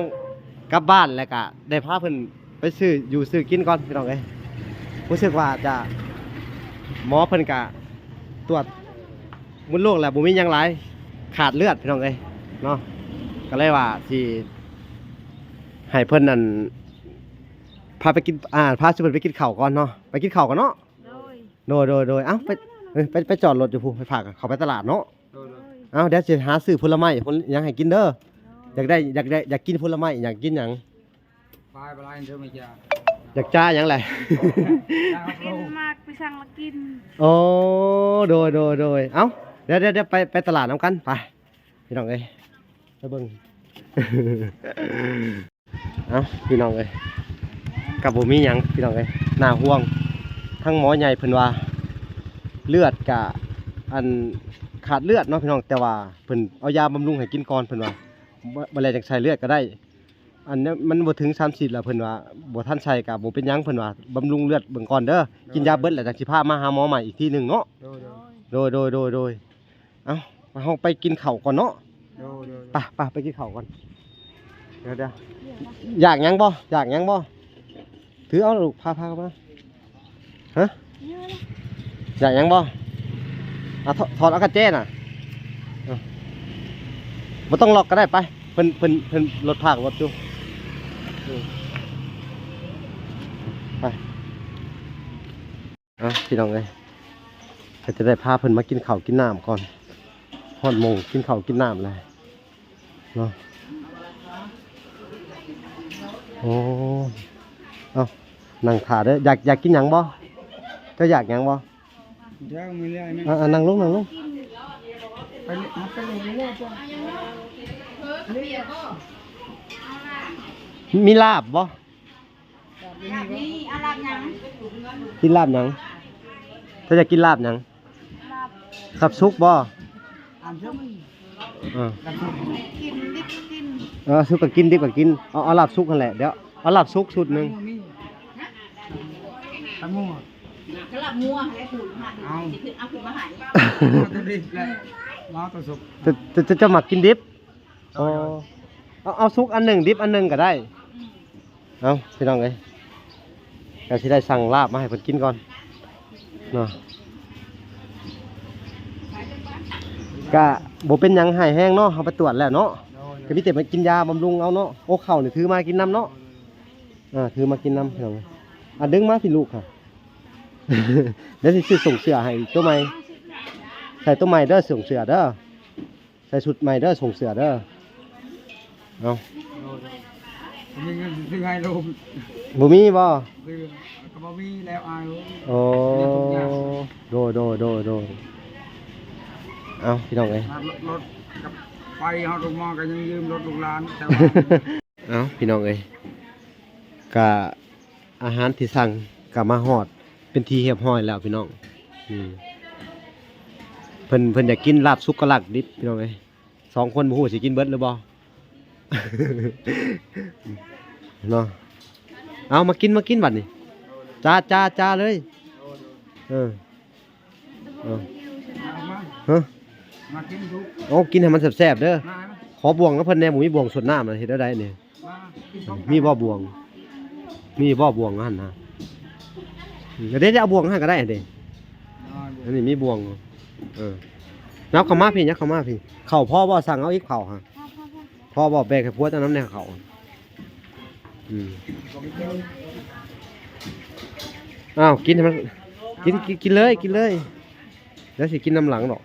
ກັບບ້ານ ແລ້ວກະໄດ້ພາເພິ່ນໄປຊື້ຢູ່ຊື້ກິນກ່ອນ ພີ່ນ້ອງເອີຍ. ຮູ້ສຶກວ່າຈະ ໝໍເພິ່ນກະຕວດມົດລູກແລ້ວ ບໍ່ມີຫຍັງຫຼາຍ ຂາດເລືອດ ພີ່ນ້ອງເອີຍເນາະ. ກໍເລີຍວ່າຊິໃຫ້ເພິ່ນ ອັນ ພາໄປກິນ ອ່າ ພາຊຸເພິ່ນໄປກິນເຂົ້າກ່ອນເນາະ. ໄປກິນເຂົ້າກ່ອນເນາະ. ໂດຍ ໂດຍ ໂດຍ ໂດຍ ເອົ້າ ໄປ ເອີ ໄປ ໄປຈອດລົດຢູ່ພຸ້ນ ໄປພາເຂົາໄປຕະຫຼາດເນາະ. ໂດຍ ໂດຍ ເອົ້າ ດຽວຊິຫາຊື້ຜົນລະໄມ້ ຜົນຫຍັງໃຫ້ກິນເດີ. ໂດຍ ຢາກໄດ້ ຢາກໄດ້ ຢາກກິນຜົນລະໄມ້ ຢາກກິນຫຍັງ? ປາຍປາຍເດີແມ່ຈ້າ ຢາກຈ້າຫຍັງແຫຼະ? ກິນໝາກໄປສັ່ງລະກິນ. ໂອ້ ໂດຍ ໂດຍ ໂດຍ ເອົ້າ ດຽວ ດຽວ ດຽວໄປ ໄປຕະຫຼາດນຳກັນ ໄປ ພີ່ນ້ອງເອີຍ ໄປເບິ່ງ. ເອົ້າ ພີ່ນ້ອງເອີຍ ກໍບໍ່ມີຫຍັງ ພີ່ນ້ອງເອີຍ ໜ້າຫ່ວງ. ທາງໝໍໃຫຍ່ເພິ່ນວ່າ ເລືອດກະ ອັນ ຂາດເລືອດເນາະ ພີ່ນ້ອງ ແຕ່ວ່າເພິ່ນເອົາຢາບຳລຸງໃຫ້ກິນກ່ອນ ເພິ່ນວ່າ ບໍ່ ບໍ່ແລ້ວຈັ່ງໃສ່ເລືອດກໍໄດ້. ອັນນັ້ນມັນບໍ່ເຖິງສາມສິບແລ້ວ ເພິ່ນວ່າ ບໍ່ທັນໃສ່ກໍບໍ່ເປັນຫຍັງ ເພິ່ນວ່າ ບຳລຸງເລືອດເບິ່ງກ່ອນເດີ. ໂດຍ ກິນຢາເບິດແລ້ວຈັ່ງຊິພາມາຫາໝໍໃໝ່ອີກທີໜຶ່ງເນາະ. ໂດຍ ໂດຍ ໂດຍ ໂດຍ ໂດຍ ເອົ້າ ເຮົາໄປກິນເຂົ້າກ່ອນເນາະ. ໂດຍ ໂດຍ ໄປ ໄປ ໄປກິນເຂົ້າກ່ອນ. ດຽວ ດຽວ ຢາກຫຍັງບໍ່? ຢາກຫຍັງບໍ່? ຖືເອົາລູກ ພາ ພາເຂົ້າມາ. ຮະ? ຢາກຫຍັງບໍ່? ອ່ະ ຖອດ ຖອດເອົາກະແຈນະ. ເອົ້າ ບໍ່ຕ້ອງລັອກກໍໄດ້ ໄປ ເພິ່ນ ເພິ່ນ ເພິ່ນລົດພາກລົດຢູ່. ເອີ ໄປ. ເອົ້າ ພີ່ນ້ອງເອີຍ ກໍຈະໄດ້ພາເພິ່ນມາກິນເຂົ້າກິນນ້ຳກ່ອນ ຮອດໂມງກິນເຂົ້າກິນນ້ຳແລ້ວເນາະ. ໂອ້ ເອົ້າ ນັ່ງຖ້າເດີ. ຢາກ ຢາກກິນຫຍັງບໍ່? ເຈົ້າຢາກຫຍັງບໍ່? ຢາກ ມີແລ້ວ ອ່າ ນັ່ງລົງ ນັ່ງລົງ. ໄປເລີຍ ໄປເລີຍ ໄປເລີຍ ມີລາບບໍ່? ມີ ເອົາລາບຫຍັງ? ກິນລາບຫຍັງ? ເຈົ້າຢາກກິນລາບຫຍັງ? ລາບ ລາບສຸກບໍ່? ເອີ ກິນດິບກິນ ເອີ ສຸກກໍກິນ ດິບກໍກິນ. ເອົາ ເອົາລາບສຸກຫັ້ນແຫຼະ. ດຽວເອົາລາບສຸກຊຸດໜຶ່ງ. ລາບງົວ ລາບງົວຫັ້ນແຫຼະ ເອົາ ຊິຂຶ້ນ ເອົາຂຶ້ນມາໃຫ້ ເອົາຕົວດິບແຫຼະ ເອົາຕົວສຸກ. ເຈົ້າ ເຈົ້າ ເຈົ້າມັກກິນດິບ? ອໍ ໂດຍ ໂດຍ ເອົາ ເອົາສຸກອັນໜຶ່ງ ດິບອັນໜຶ່ງກໍໄດ້. ເອົ້າ ພີ່ນ້ອງເອີຍ ກໍຊິໄດ້ສັ່ງລາບມາໃຫ້ເພິ່ນກິນກ່ອນເນາະ. ກະບໍ່ເປັນຫຍັງ ຮ້າຍແຮງເນາະ ເຮົາໄປຕວດແລ້ວເນາະ. ໂດຍ ໂດຍ ກໍມີແຕ່ໄປກິນຢາບຳລຸງເອົາເນາະ. ໂອ້ ເຂົ້ານີ້ຖືມາກິນນຳເນາະ. ໂດຍ ໂດຍ ອ່າ ຖືມາກິນນຳ ພີ່ນ້ອງເອີຍ. ອ່າ ດຶງມາພີ່ລູກ ດຽວຊິຊື້ສົ້ງເສື້ອໃຫ້ໂຕໃໝ່ ໃສ່ໂຕໃໝ່ເດີ ສົ້ງເສື້ອເດີ. ໃສ່ຊຸດໃໝ່ເດີ ສົ່ງເສື້ອເດີ. ເອົາ ບໍ່ມີເງິນຊື້ໃຫ້ລູກ. ບໍ່ມີບໍ່? ຊື້ກໍບໍ່ມີແລ້ວອ້າຍເອີຍ. ໂອ້ ໂດຍ ໂດຍ ໂດຍ ໂດຍ. ເອົາ ພີ່ນ້ອງເອີຍ ລົດກັບໄຟເຮົາລົງມາກໍຍັງຢືມລົດລູກຫຼານ ແຕ່ວ່າ ເອົາ ພີ່ນ້ອງເອີຍ ກະ ອາຫານທີ່ສັ່ງກໍມາຮອດເປັນທີ່ຮຽບຮ້ອຍແລ້ວພີ່ນ້ອງ. ອືມ ເພິ່ນ ເພິ່ນຢາກກິນລາບສຸກກັບລາບດິບພີ່ນ້ອງເອີຍ. ສອງຄົນບໍ່ຮູ້ຊິກິນເບິດຫຼືບໍ່ເນາະ. ເອົາ ມາກິນ ມາກິນບັດນີ້. ຈ້າ ຈ້າ ຈ້າເລີຍ. ເອີ ເອີ ຮະ ມາກິນທຸກ ໂອ້ ກິນໃຫ້ມັນແຊບໆເດີ. ມາ ຂໍບ່ວງນຳເພິ່ນແດ່ ບໍ່ມີບ່ວງສວດນ້ຳນະ ເຮັດແນວໃດນີ້? ມາ ມີບໍ່ບ່ວງ? ມີບໍ່ບ່ວງຫັ້ນນະ? ອືມ ເດ້ ເດ້ ເອົາບ່ວງໃຫ້ກໍໄດ້ເດ້. ອັນນີ້ມີບ່ວງ. ເອີ ເອົາເຂົ້າມາພີ້ ຍັບເຂົ້າມາພີ້. ເຂົ້າພໍບໍ່? ສັ່ງເອົາອີກເຂົ້າຫະ. ພໍ ພໍ ພໍ ພໍບໍ່? ແບ່ງໃຫ້ພວກເຈົ້ານຳແດ່ເຂົ້າ. ອືມ ອ້າວ ກິນໃຫ້ມັນ ກິນ ກິນ ກິນເລີຍ ກິນເລີຍ. ແລ້ວຊິກິນນຳຫຼັງດອກ.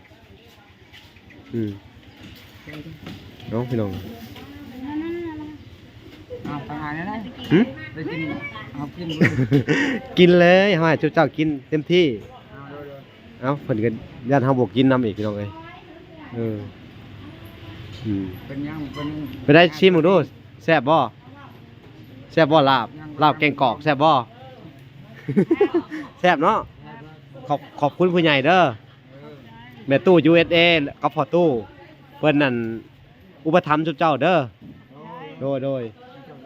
ອືມ ເອົາ ພີ່ນ້ອງ ເອົາ ໄປຫາແນວໃດ? ຫຶ? ໄປກິນ ເອົາກິນ ກິນເລີຍ ເຮົາໃຫ້ເຈົ້າກິນເຕັມທີ່. ເອົາ ໂດຍໆ ເອົາ ເພິ່ນກໍຢ້ານເຮົາບໍ່ກິນນຳອີກ ພີ່ນ້ອງເອີຍ. ເອີ ອືມ ເປັນຫຍັງ ເປັນ ເປັນໄດ? ຊີມເບິ່ງດູ ແຊບບໍ່? ແຊບບໍ່? ລາບ ລາບແກງກອກ ແຊບບໍ່? ແຊບເນາະ. ຂອບ ຂອບຄຸນຜູ້ໃຫຍ່ເດີ. ແມ່ຕູ້ ຢູເອສເອ ກັບພໍ່ຕູ້ ເພິ່ນນັ້ນອຸປະຖຳຊຸມເຈົ້າເດີ. ໂດຍ ໂດຍ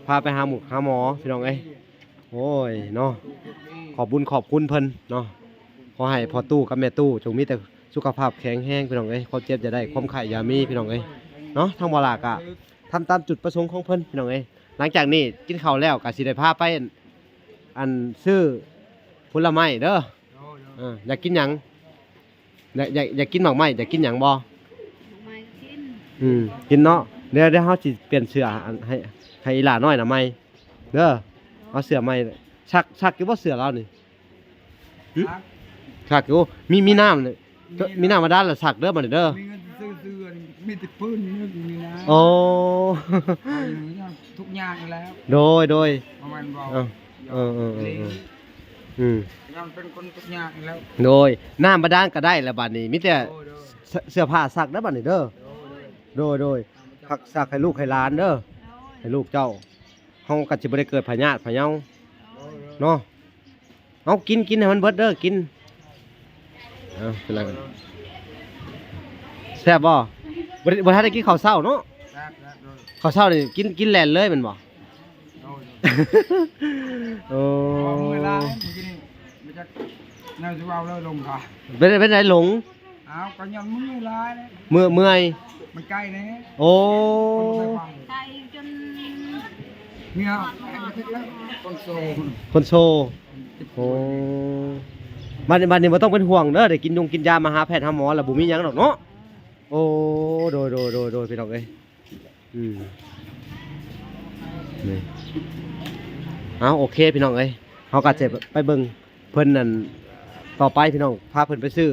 ພາໄປຫາໝູ່ຫາໝໍ ພີ່ນ້ອງເອີຍ. ໂອ້ຍເນາະ ຂອບບຸນຂອບຄຸນເພິ່ນເນາະ. ຂໍໃຫ້ພໍ່ຕູ້ກັບແມ່ຕູ້ຈົ່ງມີແຕ່ສຸຂະພາບແຂງແຮງ ພີ່ນ້ອງເອີຍ. ຄວາມເຈັບຢ່າໄດ້ ຄວາມໄຂ້ຢ່າມີ ພີ່ນ້ອງເອີຍເນາະ. ທາງບໍ່ຫຼ້າກະທຳຕາມຈຸດປະສົງຂອງເພິ່ນ ພີ່ນ້ອງເອີຍ. ຫຼັງຈາກນີ້ກິນເຂົ້າແລ້ວກະຊິໄດ້ພາໄປ ອັນ ຊື້ຜົນລະໄມ້ເດີ. ເອີ ຢາກກິນຫຍັງ? ຢາກ ຢາກ ຢາກກິນໝາກໄມ້ ຢາກກິນຫຍັງບໍ່? ໝາກໄມ້ກໍກິນ. ອືມ ກິນເນາະ. ດຽວ ດຽວເຮົາຊິປ່ຽນເສື້ອໃຫ້ ໃຫ້ອີ່ຫຼ້ານ້ອຍນະໃໝ່ເດີ. ເອົາເສື້ອໃໝ່. ຊັກ ຊັກຢູ່ບໍ່ເສື້ອລາວນີ້? ຫຶ? ຊັກ ຊັກຢູ່. ມີ ມີນ້ຳ ມີນ້ຳບາດານລະຊັກເດີ ບັດນີ້ເດີ. ມີເງິນຊື້ເສື້ອ ມີແຕ່ພື້ນໜຶ່ງນີ້ນະ. ໂອ້ ທຸກຍາກແລ້ວ. ໂດຍ ໂດຍ ບໍ່ແມ່ນບໍ່? ເອີ ເອີ ເອີ ເອີ ເອີ ອືມ ຍັງເປັນຄົນທຸກຍາກຢູ່ແລ້ວ. ໂດຍ ນ້ຳບາດານກໍໄດ້ລະບັດນີ້ ມີແຕ່ ໂດຍ ໂດຍ ເສື້ອ ເສື້ອຜ້າຊັກເດີບັດນີ້ເດີ. ໂດຍ ໂດຍ ໂດຍ ໂດຍ ພັກຊັກໃຫ້ລູກໃຫ້ຫຼານເດີ. ໂດຍ ໃຫ້ລູກເຈົ້າ ເຮົາກໍຊິບໍ່ໄດ້ເກີດພະຍາດພະເຍົາ ໂດຍ ໂດຍ ເນາະ. ເອົາ ກິນ ກິນໃຫ້ມັນເບິດເດີ ກິນ. ເອົາ ເປັນໄລ ແຊບບໍ່? ບໍ່ໄດ້ ບໍ່ທັນໄດ້ກິນເຂົ້າເຊົ້າເນາະ. ແຊບ ແຊບ ໂດຍ ເຂົ້າເຊົ້ານີ້ກິນ ກິນແລ່ນເລີຍແມ່ນບໍ່? ໂດຍ ໂດຍ ໂອ້ ເມື່ອຍຫຼາຍ ມື້ກີ້ນີ້ ບໍ່ຈັກແນວຊິເວົ້າເລີຍ ລົງກະ ເປັນ ເປັນໃດຫຼົງ? ອ້າວ ກໍຍ້ອນເມື່ອຍຫຼາຍເດ້ ເມື່ອຍ ເມື່ອຍ ມັນໄກແດ່. ໂອ້ ໄກຈົນ ເມື່ອຍ ຄົນໂຊ ຄົນໂຊ. ໂອ້ ບັດນີ້ ບັດນີ້ບໍ່ຕ້ອງເປັນຫ່ວງເດີ ໄດ້ກິນຍົງກິນຢາ ມາຫາແພດຫາໝໍລະ ບໍ່ມີຫຍັງດອກເນາະ. ໂອ້ ໂດຍ ໂດຍ ໂດຍ ໂດຍ ພີ່ນ້ອງເອີຍ. ອືມ ນີ້ ເອົາ ໂອເຄ ພີ່ນ້ອງເອີຍ ເຮົາກໍຈະໄປເບິ່ງເພິ່ນນັ້ນຕໍ່ໄປ ພີ່ນ້ອງ ພາເພິ່ນໄປຊື້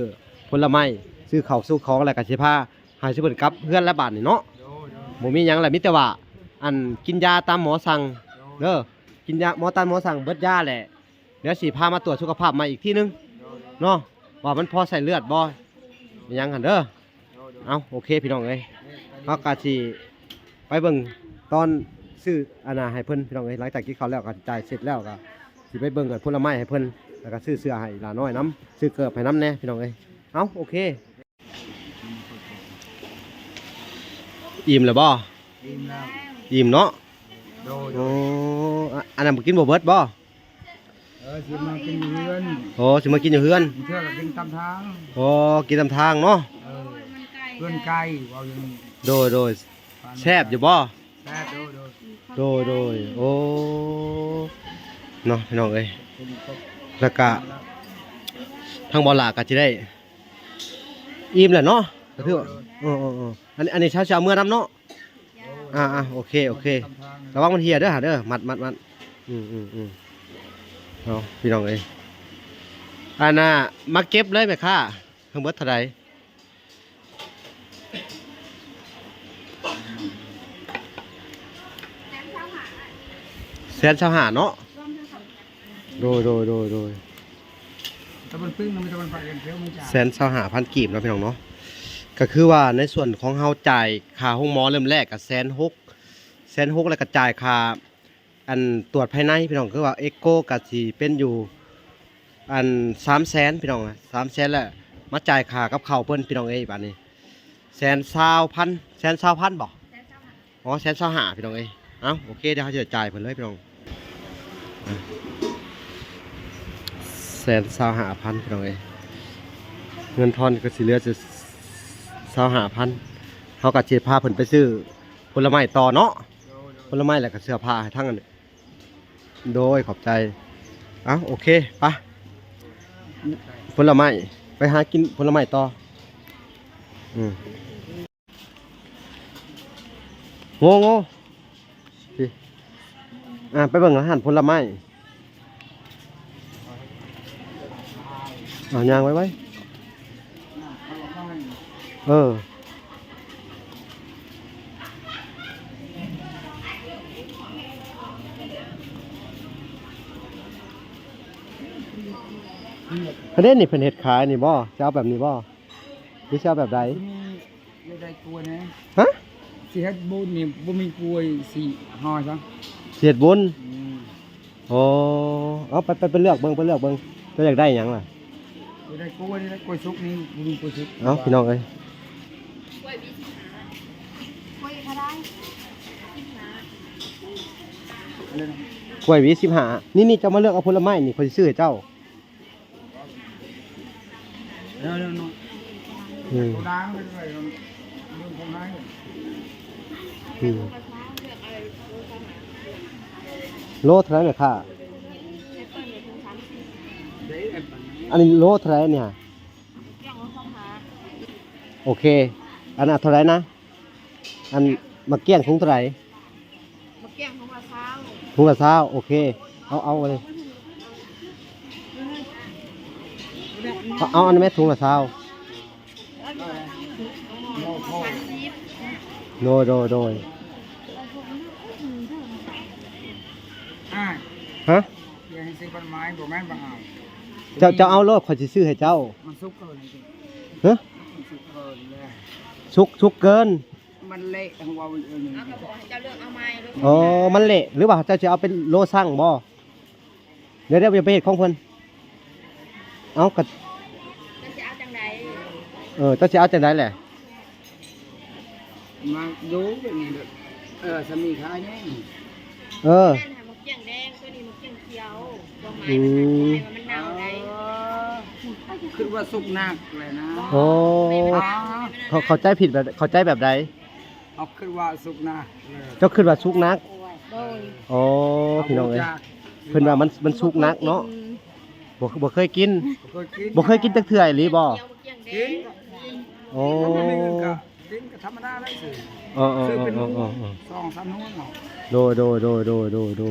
ຜົນລະໄມ້ ຊື້ເຂົ້າຊື້ຂອງ ແລ້ວກໍຊິພາໃຫ້ເພິ່ນກັບເຮືອນແລ້ວບາດນີ້ເນາະ. ໂດຍ ໂດຍ ບໍ່ມີຫຍັງແຫຼະ ມີແຕ່ວ່າ ອັນ ກິນຢາຕາມໝໍສັ່ງເດີ ກິນຢາ ໝໍຕາມໝໍສັ່ງ ເບິດຢາແຫຼະ. ດຽວຊິພາມາກວດສຸຂະພາບໃໝ່ອີກທີໜຶ່ງເນາະ ວ່າມັນພໍໃສ່ເລືອດບໍ່ ອີຫຍັງຫັ້ນເດີ. ເອົາ ໂອເຄ ພີ່ນ້ອງເອີຍ ເຮົາກະຊິໄປເບິ່ງຕອນຊື້ອັນນ່າໃຫ້ເພິ່ນ ພີ່ນ້ອງເອີຍ. ຫຼັງຈາກກິນເຂົ້າແລ້ວ ກະຈ່າຍເສັດແລ້ວ ກະຊິໄປເບິ່ງອັນຜົນລະໄມ້ໃຫ້ເພິ່ນ ແລ້ວກະຊື້ເສື້ອໃຫ້ຫຼ້ານ້ອຍນຳ ຊື້ເກີບໃຫ້ນຳແດ່ ພີ່ນ້ອງເອີຍ. ເອົາ ໂອເຄ. ອີ່ມແລ້ວບໍ່? ອີ່ມແລ້ວ. ອີ່ມເນາະ. ໂດຍ ໂດຍ. ໂອ້ ອ- ອັນນັ້ນກິນບໍ່ເບິດບໍ່? ເອີ ຊິມາກິນຢູ່ເຮືອນ. ໂອ້ ຊິມາກິນຢູ່ເຮືອນ. ເທື່ອກໍກິນຕາມທາງ. ໂອ້ ກິນຕາມທາງເນາະ. ເອີ ເຮືອນໄກ ເວົ້າຢູ່ນີ້. ໂດຍ ໂດຍ. ແຊບຢູ່ບໍ່? ແຊບ. ໂດຍ ໂດຍ. ໂດຍ ໂດຍ. ໂອ້ ເນາະ ພີ່ນ້ອງເອີຍ. ແລ້ວກະທາງບໍ່ຫຼ້າກໍຊິໄດ້ ອີ່ມແລ້ວເນາະ ກໍຖືວ່າ ເອີ ເອີ ເອີ ອັນ ອັນນີ້ເຈົ້າຊິເອົາເມືອນຳເນາະ. ອ່າ ອ່າ ໂອເຄ ໂອເຄ ລະວັງມັນເຫ່ຍເດີ ຫາເດີ ມັດ ມັດ ມັດ. ອືມ ອືມ ອືມ ເອົາ ພີ່ນ້ອງເອີຍ ອັນນ່າ ມາເກັບເລີຍແມ່ຄ້າ ທັງເບິດເທົ່າໃດ? ແສນຊາວຫ້າເນາະ. ໂດຍ ໂດຍ ໂດຍ ໂດຍ. ແສນຊາວຫ້າພັນກີບເນາະ ພີ່ນ້ອງເນາະ. ກໍຄືວ່າໃນສ່ວນຂອງເຮົາຈ່າຍຄ່າໂຮງໝໍເລີ່ມແລກກໍແສນຫົກ ແສນຫົກ ແລ້ວກໍຈ່າຍຄ່າ ອັນ ຕວດພາຍໃນ ພີ່ນ້ອງ ຄືວ່າເອັກໂກກໍຊິເປັນຢູ່ ອັນ ສາມແສນ ພີ່ນ້ອງ ສາມແສນ ແລ້ວມາຈ່າຍຄ່າກັບເຂົ້າເພິ່ນ ພີ່ນ້ອງເອີຍ. ບາດນີ້ ແສນຊາວພັນ ແສນຊາວພັນບໍ່? ອໍ ແສນຊາວຫ້າ ພີ່ນ້ອງເອີຍ. ເອົ້າ ໂອເຄ ດຽວເຮົາຈະຈ່າຍເພິ່ນເລີຍ ພີ່ນ້ອງ. ແສນຊາວຫ້າພັນ ພີ່ນ້ອງເອີຍ. ເງິນທອນກໍຊິເຫຼືອແຕ່ຊາວຫ້າພັນ. ເຮົາກໍຊິພາເພິ່ນໄປຊື້ຜົນລະໄມ້ຕໍ່ເນາະ. ຜົນລະໄມ້ ແລ້ວກໍເສື້ອຜ້າໃຫ້ທັງອັນ ໂດຍ ຂອບໃຈ. ເອົ້າ ໂອເຄ ໄປ. ຜົນລະໄມ້ ໄປຫາກິນຜົນລະໄມ້ຕໍ່. ອືມ ໂງ ໂງ ອ່າ ໄປເບິ່ງຮ້ານຜົນລະໄມ້. ອ່າ ຍ່າງໄວໆ ເອີ ອັນນີ້ເພິ່ນເຮັດຂາຍນີ້ບໍ່? ຊິເອົາແບບນີ້ບໍ່ ຫຼືຊິເອົາແບບໃດ? ຢາກໄດ້ກ້ວຍແດ່. ຮະ? ຊິເຮັດບຸນນີ້ບໍ່ມີກ້ວຍ ຊິຫໍ່ຊະ. ຊິເຮັດບຸນ? ອືມ. ອໍ ເອົາ ໄປ ໄປ ໄປເລືອກເບິ່ງ ໄປເລືອກເບິ່ງ ເຈົ້າຢາກໄດ້ຫຍັງລະ? ຢາກໄດ້ກ້ວຍນີ້ແຫຼະ ກ້ວຍສຸກນີ້ ບໍ່ມີກ້ວຍສຸກ. ເອົາ ພີ່ນ້ອງເອີຍ ກ້ວຍເທົ່າໃດ? ສິບຫ້າ. ກ້ວຍຫວີສິບຫ້າ. ນີ້ໆ ເຈົ້າມາເລືອກເອົາຜົນລະໄມ້ນີ້ ຂ້ອຍຊິຊື້ໃຫ້ເຈົ້າ. ເອີ ເນາະ ອືມ ໂຕດາງໄປເລີຍ ເບິ່ງຄົນໃຫ້ ອືມ ໂລເທົ່າໃດແມ່ຄ້າ? ອັນນີ້ໂລເທົ່າໃດອັນນີ້? ໂອເຄ ອັນນັ້ນເທົ່າໃດນະ? ອັນໝາກກ້ຽງຖົງເທົ່າໃດ? ໝາກກ້ຽງຖົງລະຊາວ. ຖົງລະຊາວ ໂອເຄ ເອົາ ເອົາເລີຍ ເອົາ ເອົາອັນນັ້ນແມ່ ຖົງລະຊາວ. ໂດຍ ໂດຍ ໂດຍ. ອ້າຍ ຮະ? ຢ່າໃຫ້ຊື້ຜົນໄມ້ ບໍ່ແມ່ນບໍ່ເອົາ. ເຈົ້າ ເຈົ້າເອົາໂລດ ຂ້ອຍຊິຊື້ໃຫ້ເຈົ້າ. ມັນສຸກເກີນ. ຮະ? ມັນສຸກເກີນແລ້ວ. ສຸກ ສຸກເກີນ. ມັນເລະ ເຮົາເວົ້າອີກເອີ ເອົາ ກໍບອກໃຫ້ເຈົ້າເລືອກເອົາໃໝ່. ອໍ ມັນເລະ ຫຼືວ່າເຈົ້າຊິເອົາເປັນໂລຊັ່ງບໍ່? ດຽວໆ ຢ່າໄປເຮັດຂອງເພິ່ນ. ເອົາ ກໍ ເຈົ້າຊິເອົາຈັ່ງໃດ? ເອີ ເຈົ້າຊິເອົາຈັ່ງໃດແຫຼະ? ມາດູແບບນີ້ເດີ. ເອີ ສາມີຂາຍແນ່. ເອີ ນັ້ນຫາໝາກກ້ຽງແດງ ຕົວນີ້ໝາກກ້ຽງຂຽວ. ຄວາມໝາຍ ອືມ ມັນຫາກ ຄວາມໝາຍວ່າມັນເນົ່າໄດ໋. ອໍ ຄິດວ່າສຸກໜັກແຫຼະນະ. ໂອ້ ເຂົ້າ ເຂົ້າໃຈຜິດແບບ ເຂົ້າໃຈແບບໃດ? ເຮົາຄິດວ່າສຸກໜັກ. ເຈົ້າຄິດວ່າສຸກໜັກ? ໂດຍ. ອໍ ພີ່ນ້ອງເອີຍ ເພິ່ນວ່າມັນ ມັນສຸກໜັກເນາະ. ບໍ່ ບໍ່ເຄີຍກິນ. ບໍ່ເຄີຍກິນ ບໍ່ເຄີຍກິນຈັກເທື່ອອີ່ຫຼີບໍ່? ກິນ. ໂອ້ ກິນກໍທຳມະດາໄດ້. ເອີ ເອີ ສອງສາມໜ່ວຍເນາະ. ໂດຍ ໂດຍ ໂດຍ ໂດຍ ໂດຍ ໂດຍ.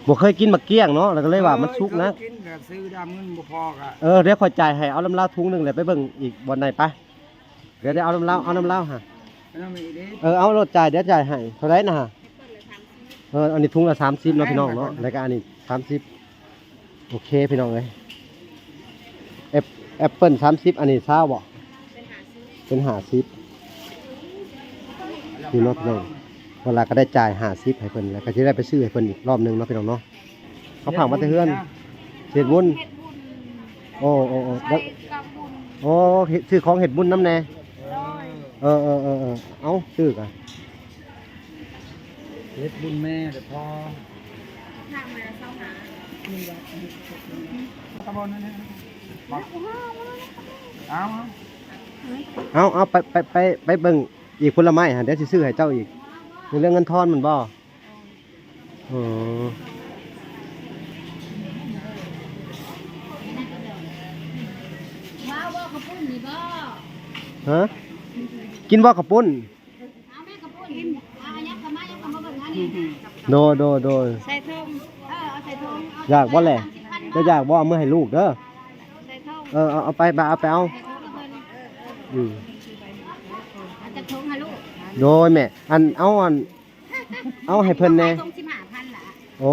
ບໍ່ເຄີຍກິນໝາກກ້ຽງເນາະ ແລ້ວກໍເລີຍວ່າມັນສຸກໜັກ. ກິນກໍຊື້ດຳເງິນບໍ່ພໍກໍ ເອີ ດຽວຂ້ອຍຈ່າຍໃຫ້. ເອົານຳລາວຖົງໜຶ່ງ ແລ້ວໄປເບິ່ງອີກບ່ອນໃດໄປ. ດຽວ ດຽວເອົານຳລາວ ເອົານຳລາວຫາ. ເອີ ເອົາໂລດ ຈ່າຍ ດຽວຈ່າຍໃຫ້. ເທົ່າໃດນະຫາ? ເອີ ອັນນີ້ຖົງລະສາມສິບເນາະ ພີ່ນ້ອງເນາະ ແລ້ວກໍອັນນີ້ສາມສິບ. ໂອເຄ ພີ່ນ້ອງເອີຍ ແອັບ ແອັບເປິ້ນສາມສິບ ອັນນີ້ຊາວບໍ່? ເປັນຫ້າສິບ ເປັນຫ້າສິບ. ນີ້ເນາະ ພີ່ນ້ອງ ເວລາກໍໄດ້ຈ່າຍຫ້າສິບໃຫ້ເພິ່ນ ແລ້ວກໍຊິໄດ້ໄປຊື້ໃຫ້ເພິ່ນອີກລອບໜຶ່ງເນາະ ພີ່ນ້ອງເນາະ. ເຂົາຝາກມາແຕ່ເຮືອນ ເຮັດບຸນ. ໂອ້ ໂອ້ ໂອ້ ໃສ່ກັບບຸນ. ໂອ້ ເຮັດ ຊື້ຂອງເຮັດບຸນນຳແດ່. ເອີ ເອີ ເອີ ເອີ ເອີ ເອົາ ຊື້ກະ ເຮັດບຸນແມ່ແຕ່ພໍ. ເອົາ ເອົາ ເອົາ ໄປ ໄປ ໄປ ໄປເບິ່ງອີກຜົນລະໄມ້ຫັ້ນ ດຽວຊິຊື້ໃຫ້ເຈົ້າອີກ. ເລື່ອງເງິນທອນມັນບໍ່? ອໍ ວ້າວ ເວົ້າເຂົ້າປຸ້ນນີ້ບໍ່? ຮະ? ກິນບໍ່ເຂົ້າປຸ້ນ? ເອົາແມ່ເຂົ້າປຸ້ນ ເອົາ ຍັບເຂົ້າມາ ຍັບເຂົ້າມາເບິ່ງອັນນີ້. ໂດຍ ໂດຍ ໂດຍ. ໃສ່ຖົງ ເອີ ເອົາໃສ່ຖົງ. ຢາກບໍ່ແຫຼະ? ເຈົ້າຢາກບໍ່? ເອົາມືໃຫ້ລູກເດີ. ໃສ່ຖົງ. ເອີ ເອົາ ເອົາໄປ ເອົາໄປເອົາ. ອືມ ເອົາຈັກຖົງຫາລູກ? ໂດຍແມ່ ອັນ ເອົາ ອັນ ເອົາໃຫ້ເພິ່ນແດ່. ຖົງສິບຫ້າພັນລະ. ໂອ້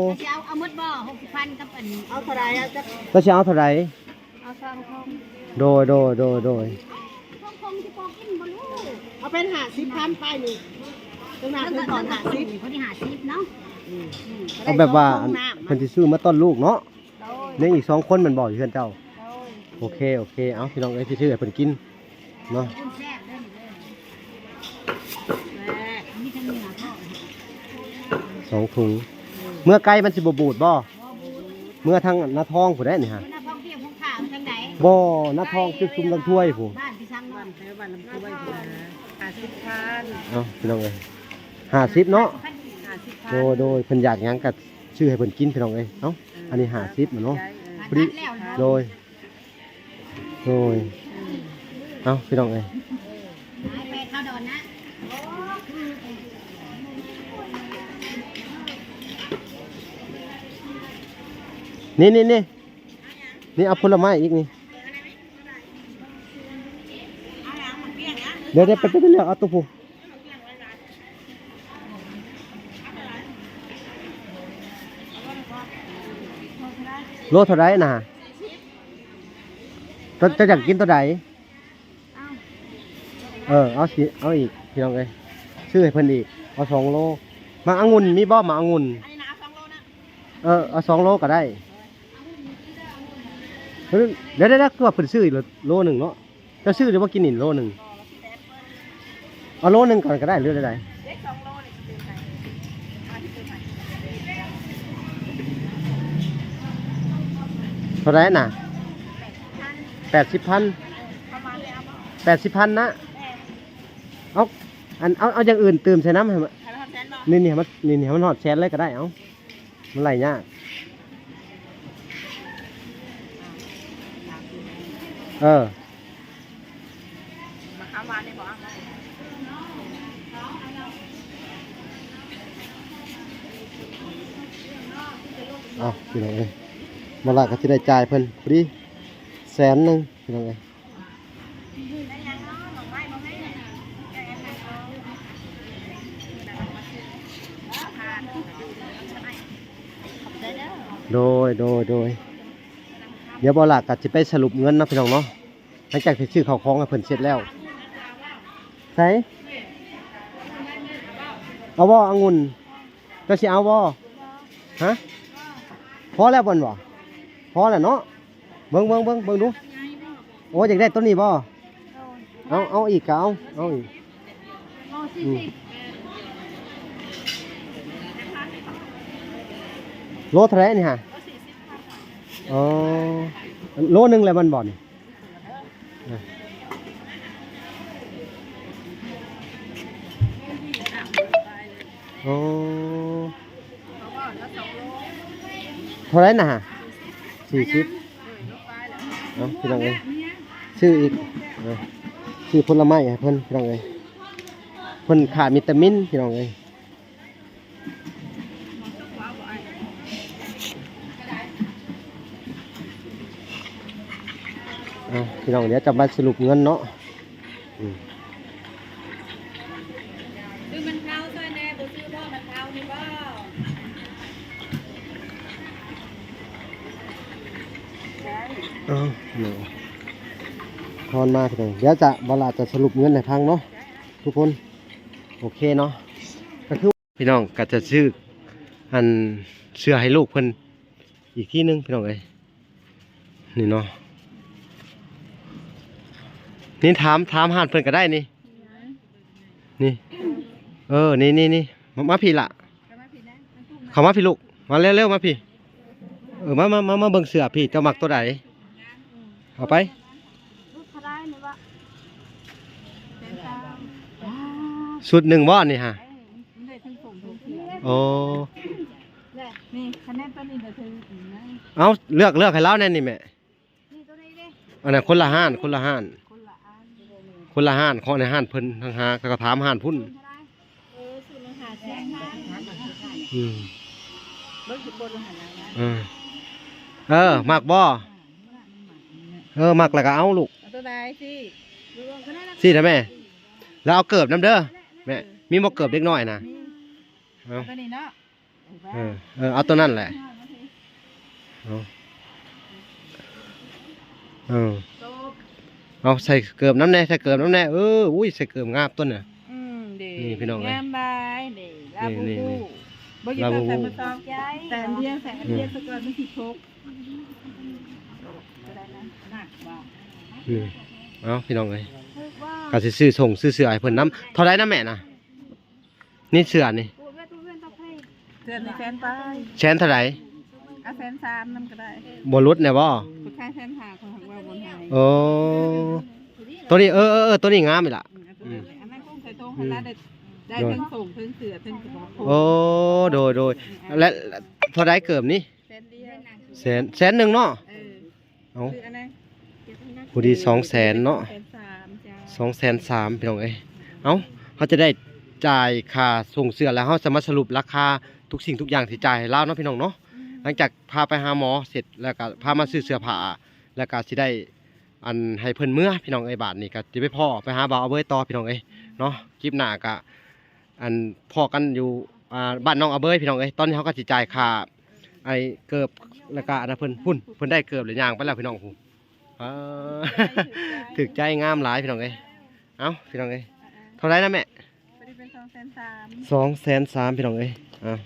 ເຈົ້າຊິເອົາ ເອົາໝົດບໍ່? ຫົກສິບພັນກັບອັນ ເອົາເທົ່າໃດ? ເອົາຈັກ ເຈົ້າຊິເອົາເທົ່າໃດ? ເອົາສອງຖົງ. ໂດຍ ໂດຍ ໂດຍ ໂດຍ. ສອງຖົງຊິພໍກິນບໍ່ລູກ? ເອົາເປັນຫ້າສິບພັນໄປນີ້ ຕົງໜ້າເພິ່ນຖອນຫ້າສິບ ພໍດີຫ້າສິບເນາະ. ອືມ ເອົາແບບວ່າ ອັນ ເພິ່ນຊິຊື້ມາຕ້ອນລູກເນາະ. ໂດຍ. ຍັງອີກສອງຄົນແມ່ນບໍ່ ຢູ່ເຮືອນເຈົ້າ? ໂດຍ. ໂອເຄ ໂອເຄ ເອົາ ພີ່ນ້ອງເອີຍ ຊິຊື້ໃຫ້ເພິ່ນກິນເນາະ. ກິນແຊບເດີນີ້ເດີ ແຊບ ມີທັງເນື້ອພ້ອມ. ສອງຖົງ. ເມືອໄກມັນຊິບໍ່ບູດບໍ່? ບໍ່ບູດ. ເມືອທາງນາທອງພຸ້ນແຫຼະນີ້ຫາ. ນາທອງ ເປັນຂອງຂ້າທາງໃດ? ບໍ່ ນາທອງຈຸດຊຸມທາງຖ້ວຍພຸ້ນ. ບ້ານພີ່ສັງ ບ້ານແຖວບ້ານລຳຖ້ວຍພຸ້ນນະ. ຫ້າສິບພັນ. ເອົາ ພີ່ນ້ອງເອີຍ ຫ້າສິບເນາະ. ຫ້າສິບພັນ. ໂດຍ ໂດຍ ເພິ່ນຢາກຫຍັງກໍຊື້ໃຫ້ເພິ່ນກິນ ພີ່ນ້ອງເອີຍ. ເອົາ ເອີ ອັນນີ້ຫ້າສິບແມ່ນບໍ່? ເອີ ພໍດີ ແລ້ວເນາະ ໂດຍ ໂດຍ ເອົ້າ ພີ່ນ້ອງເອີຍ ໄປເຂົ້າດອນນະ ນີ້ ນີ້ ນີ້ ນີ້ ເອົາຜົນລະໄມ້ອີກນີ້ ດຽວ ດຽວ ໄປ ໄປ ໄປເລືອກເອົາໂຕຜູ້ ໂລເທົ່າໃດນະ? ເຈົ້າ ເຈົ້າຢາກກິນໂຕໃດ? ເອີ ເອົາຊິ ເອົາອີກ ພີ່ນ້ອງເອີຍ ຊື້ໃຫ້ເພິ່ນອີກ ເອົາສອງໂລ ໝາກອະງຸ່ນມີບໍ່? ໝາກອະງຸ່ນ ເອີ ເອົາສອງໂລກໍໄດ້ ດຽວ ດຽວ ດຽວ ຄືວ່າເພິ່ນຊື້ອີກໂລໜຶ່ງເນາະ ເຈົ້າຊື້ຢູ່ບໍ່ກິນນີ້ໂລໜຶ່ງ ເອົາໂລໜຶ່ງກ່ອນກໍໄດ້ ຫຼືໃດໆ ເທົ່າໃດນະ? ແປດສິບພັນ ແປດສິບພັນນະ ເອົາ ອັນ ເອົາ ເອົາຢ່າງອື່ນຕື່ມໃສ່ນຳໃຫ້ ໃຫ້ມັນຮອດແສນບໍ່? ນີ້ ນີ້ ໃຫ້ມັນ ນີ້ ນີ້ ໃຫ້ມັນຮອດແສນເລີຍກໍໄດ້ ເອົາ ມັນໄລ່ຍາກ ເອີ ມາຄຳຫວານນີ້ບໍ່? ເອົາ ພີ່ນ້ອງເອີຍ ບໍ່ຫຼາຍກໍຊິໄດ້ຈ່າຍເພິ່ນພໍດີແສນໜຶ່ງ ພີ່ນ້ອງເອີຍ ໂດຍ ໂດຍ ໂດຍ ດຽວບໍ່ຫຼາກກໍຊິໄປສະຫຼຸບເງິນເນາະ ພີ່ນ້ອງເນາະ ຫຼັງຈາກທີ່ຊື້ເຂົ້າຂອງໃຫ້ເພິ່ນເສັດແລ້ວ ໃສ ເອົາບໍ່ອະງຸ່ນ? ເຈົ້າຊິເອົາບໍ່? ຮະ? ພໍແລ້ວບໍ່? ພໍແລ້ວເນາະ ເບິ່ງ ເບິ່ງ ເບິ່ງ ເບິ່ງດູ ໂອ້ ຢາກໄດ້ໂຕນີ້ບໍ່? ເອົາ ເອົາອີກກໍເອົາ ເອົາອີກ ໂລເທົ່າໃດນີ້ຫະ? ອໍ ໂລໜຶ່ງແລ້ວແມ່ນບໍ່ນີ້? ໂອ້ ເທົ່າໃດນະ? ສີ່ສິບ ເອົາ ພີ່ນ້ອງເອີຍ ຊື້ອີກ ເອົາ ຊື້ຜົນລະໄມ້ໃຫ້ເພິ່ນ ພີ່ນ້ອງເອີຍ ເພິ່ນຂາດວິຕາມິນ ພີ່ນ້ອງເອີຍ. ເອົາ ພີ່ນ້ອງ ດຽວຈະມາສະຫຼຸບເງິນເນາະ ອືມ ຊື້ມັນເທົາຊ່ອຍແດ່ ບໍ່ຊື້ບໍ່ມັນເທົານີ້ບໍ່? ເອົາ ທອນມາ ພີ່ນ້ອງ ດຽວຈະ ບໍ່ຫຼາຈະສະຫຼຸບເງິນໃຫ້ຟັງເນາະ ທຸກຄົນ ໂອເຄເນາະ ກໍຄື ພີ່ນ້ອງກໍຈະຊື້ອັນເສື້ອໃຫ້ລູກເພິ່ນອີກທີໜຶ່ງ ພີ່ນ້ອງເອີຍ ນີ້ເນາະ ນີ້ຖາມ ຖາມຮ້ານເພິ່ນກໍໄດ້ນີ້ ນີ້ ເອີ ນີ້ ນີ້ ນີ້ ມາ ມາພີ້ລະ ເຂົ້າມາພີ້ລູກ ມາເລັວໆ ມາພີ້ ເອີ ມາ ມາ ມາ ມາເບິ່ງເສື້ອພີ້ ເຈົ້າມັກໂຕໃດ ເອົາໄປ ຊຸດໜຶ່ງບໍ່ນີ້ຫະ? ໂອ້ ນີ້ ຄະແນນໂຕນີ້ກໍຖືກນະ ເອົາ ເລືອກ ເລືອກໃຫ້ລາວແດ່ນີ້ແມ່ ນີ້ໂຕນີ້ເດ້ ອັນນັ້ນຄົນລະຮ້ານ ຄົນລະຮ້ານ ຄົນລະຮ້ານ ເຂົາໃນຮ້ານເພິ່ນຕ່າງຫາກ ແລ້ວກໍຖາມຮ້ານພຸ້ນ ເອີ ຊຸດໜຶ່ງຫ້າແສນ ອືມ ເບິ່ງຢູ່ບົນຫັ້ນນະ ເອີ ເອີ ມັກບໍ່? ເອີ ມັກແລ້ວກໍເອົາລູກ ເອົາໂຕໃດ? ຊີ້ ຊີ້ນະແມ່ ແລ້ວເອົາເກີບນຳເດີແມ່ ມີບໍ່ເກີບເດັກນ້ອຍນະ? ເອົາ ເອົາໂຕນີ້ເນາະ ເອີ ເອີ ເອົາໂຕນັ້ນແຫຼະ ເອົາ ເອີ ເອົາໃສ່ເກີບນຳແດ່ ໃສ່ເກີບນຳແດ່ ເອີ ອຸ້ຍ ໃສ່ເກີບງາມຕົວນີ້ ອືມ ນີ້ພີ່ນ້ອງເອີຍ ງາມຫຼາຍ ນີ້ ລາບູບູ ນີ້ ບໍ່ຢູ່ ລາບູບູ ໃສ່ໝົດ ໃສ່ອັນດຽວ ໃສ່ອັນດຽວ ອືມ ຊະກ່ອນ ມັນຊິພົກ ອືມ ເອົາ ພີ່ນ້ອງເອີຍ ກໍຊິຊື້ສົ່ງຊື້ເສື້ອໃຫ້ເພິ່ນນຳ ເທົ່າໃດນະແມ່ນະ? ນີ້ເສື້ອນີ້ ເສື້ອນີ້ແສນປາຍ ແສນເທົ່າໃດ? ເອົາແສນສາມນຳກໍໄດ້ ບໍ່ຫຼຸດແດ່ບໍ່? ຂ້ອຍຂາຍແສນຫ້າ ຂ້ອຍຫາກວ່າບໍ່ໃຫ້ ໂອ້ ໂຕນີ້ ເອີ ເອີ ເອີ ໂຕນີ້ງາມອີ່ຫຼະ ອືມ ອັນນັ້ນຄົງໃສ່ຖົງຫັ້ນລະ ໄດ້ ໄດ້ເທິງສົ່ງເທິງເສື້ອເທິງກະບອກ ໂອ້ ໂດຍ ໂດຍ ແລະ ເທົ່າໃດເກີບນີ້? ແສນດຽວ ແສນ ແສນໜຶ່ງເນາະ ເອີ ເອົາ ຄືອັນນັ້ນ ພໍດີສອງແສນເນາະ ສອງແສນສາມ ສອງແສນສາມ ພີ່ນ້ອງເອີຍ. ເອົ້າ ເຮົາຈະໄດ້ຈ່າຍຄ່າສົ່ງເສື້ອ ແລ້ວເຮົາຈະມາສະຫຼຸບລາຄາທຸກສິ່ງທຸກຢ່າງທີ່ຈ່າຍໃຫ້ລາວເນາະ ພີ່ນ້ອງເນາະ. ອືມ ຫຼັງຈາກພາໄປຫາໝໍເສັດ ແລ້ວກໍພາມາຊື້ເສື້ອຜ້າ ແລ້ວກໍຊິໄດ້ ອັນ ໃຫ້ເພິ່ນເມືອ ພີ່ນ້ອງເອີຍ. ບາດນີ້ກໍຊິໄປພໍ້ ໄປຫາບ່າວອາເບີຍຕໍ່ ພີ່ນ້ອງເອີຍເນາະ. ຄລິບໜ້າກໍ ອັນ ພໍ້ກັນຢູ່ ອ່າ ບ້ານນ້ອງອາເບີຍ ພີ່ນ້ອງເອີຍ. ຕອນນີ້ເຮົາກໍຊິຈ່າຍຄ່າ ໄອ້ເກີບ ແລ້ວກໍອັນນັ້ນເພິ່ນ ພຸ້ນ ເພິ່ນໄດ້ເກີບແລ້ວ ຍ່າງໄປແລ້ວ ພີ່ນ້ອງ. ເອີ ຖືກໃຈ ງາມຫຼາຍ ພີ່ນ້ອງເອີຍ. ເອົ້າ ພີ່ນ້ອງເອີຍ ເທົ່າໃດນະແມ່? ສອງແສນສາມ ພີ່ນ້ອງເອີຍ. ເອົ້າ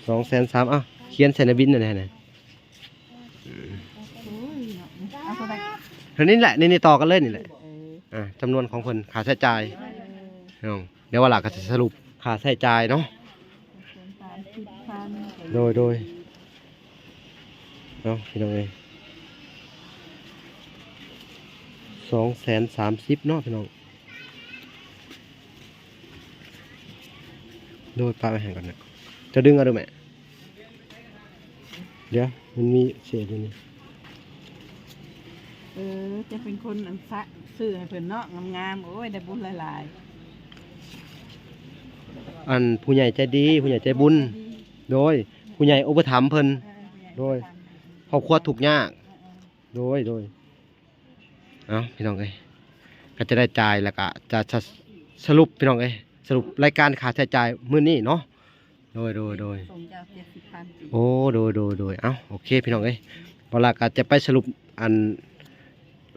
ສອງແສນສາມ ເອົ້າ ຂຽນໃສ່ໃນບິນນັ້ນແຫຼະ. ອືມ ເທົ່ານີ້ແຫຼະ ນີ້ໆ ຕໍ່ກັນເລີຍນີ້ແຫຼະ. ເອີ ອ່າ ຈຳນວນຂອງເພິ່ນ ຄ່າໃຊ້ຈ່າຍ. ເອີ ພີ່ນ້ອງ ດຽວວ່າລະກໍຈະສະຫຼຸບຄ່າໃຊ້ຈ່າຍເນາະ. ໂດຍ ໂດຍ ເນາະ ພີ່ນ້ອງເອີຍ ສອງແສນສາມສິບເນາະ ພີ່ນ້ອງ. ໂດຍ ປະໄວ້ໃຫ້ກ່ອນນະ ຈະດຶງເອົາເດີແມ່. ດຽວ ມັນມີເສດຢູ່ນີ້. ເອີ ຈະເປັນຄົນອັນສະ ຊື້ໃຫ້ເພິ່ນເນາະ ງາມໆ. ໂອ້ຍ ໄດ້ບຸນຫຼາຍໆ. ອັນ ຜູ້ໃຫຍ່ໃຈດີ ຜູ້ໃຫຍ່ໃຈບຸນ. ໂດຍ ຜູ້ໃຫຍ່ອຸປະຖຳເພິ່ນ. ເອີ ຜູ້ໃຫຍ່ ໂດຍ ອຸປະຖຳ ຄອບຄົວທຸກຍາກ. ເອີໆ ໂດຍ ໂດຍ. ເອົ້າ ພີ່ນ້ອງເອີຍ ກໍຈະໄດ້ຈ່າຍ ແລ້ວກໍຈະສະ ສະຫຼຸບ ພີ່ນ້ອງເອີຍ ສະຫຼຸບລາຍການຄ່າໃຊ້ຈ່າຍມື້ນີ້ເນາະ. ໂດຍ ໂດຍ ໂດຍ ສົ່ງເຈົ້າເຈັດສິບພັນກີບ. ໂອ້ ໂດຍ ໂດຍ ໂດຍ. ເອົ້າ ໂອເຄ ພີ່ນ້ອງເອີຍ ບໍ່ລະກໍຈະໄປສະຫຼຸບ ອັນ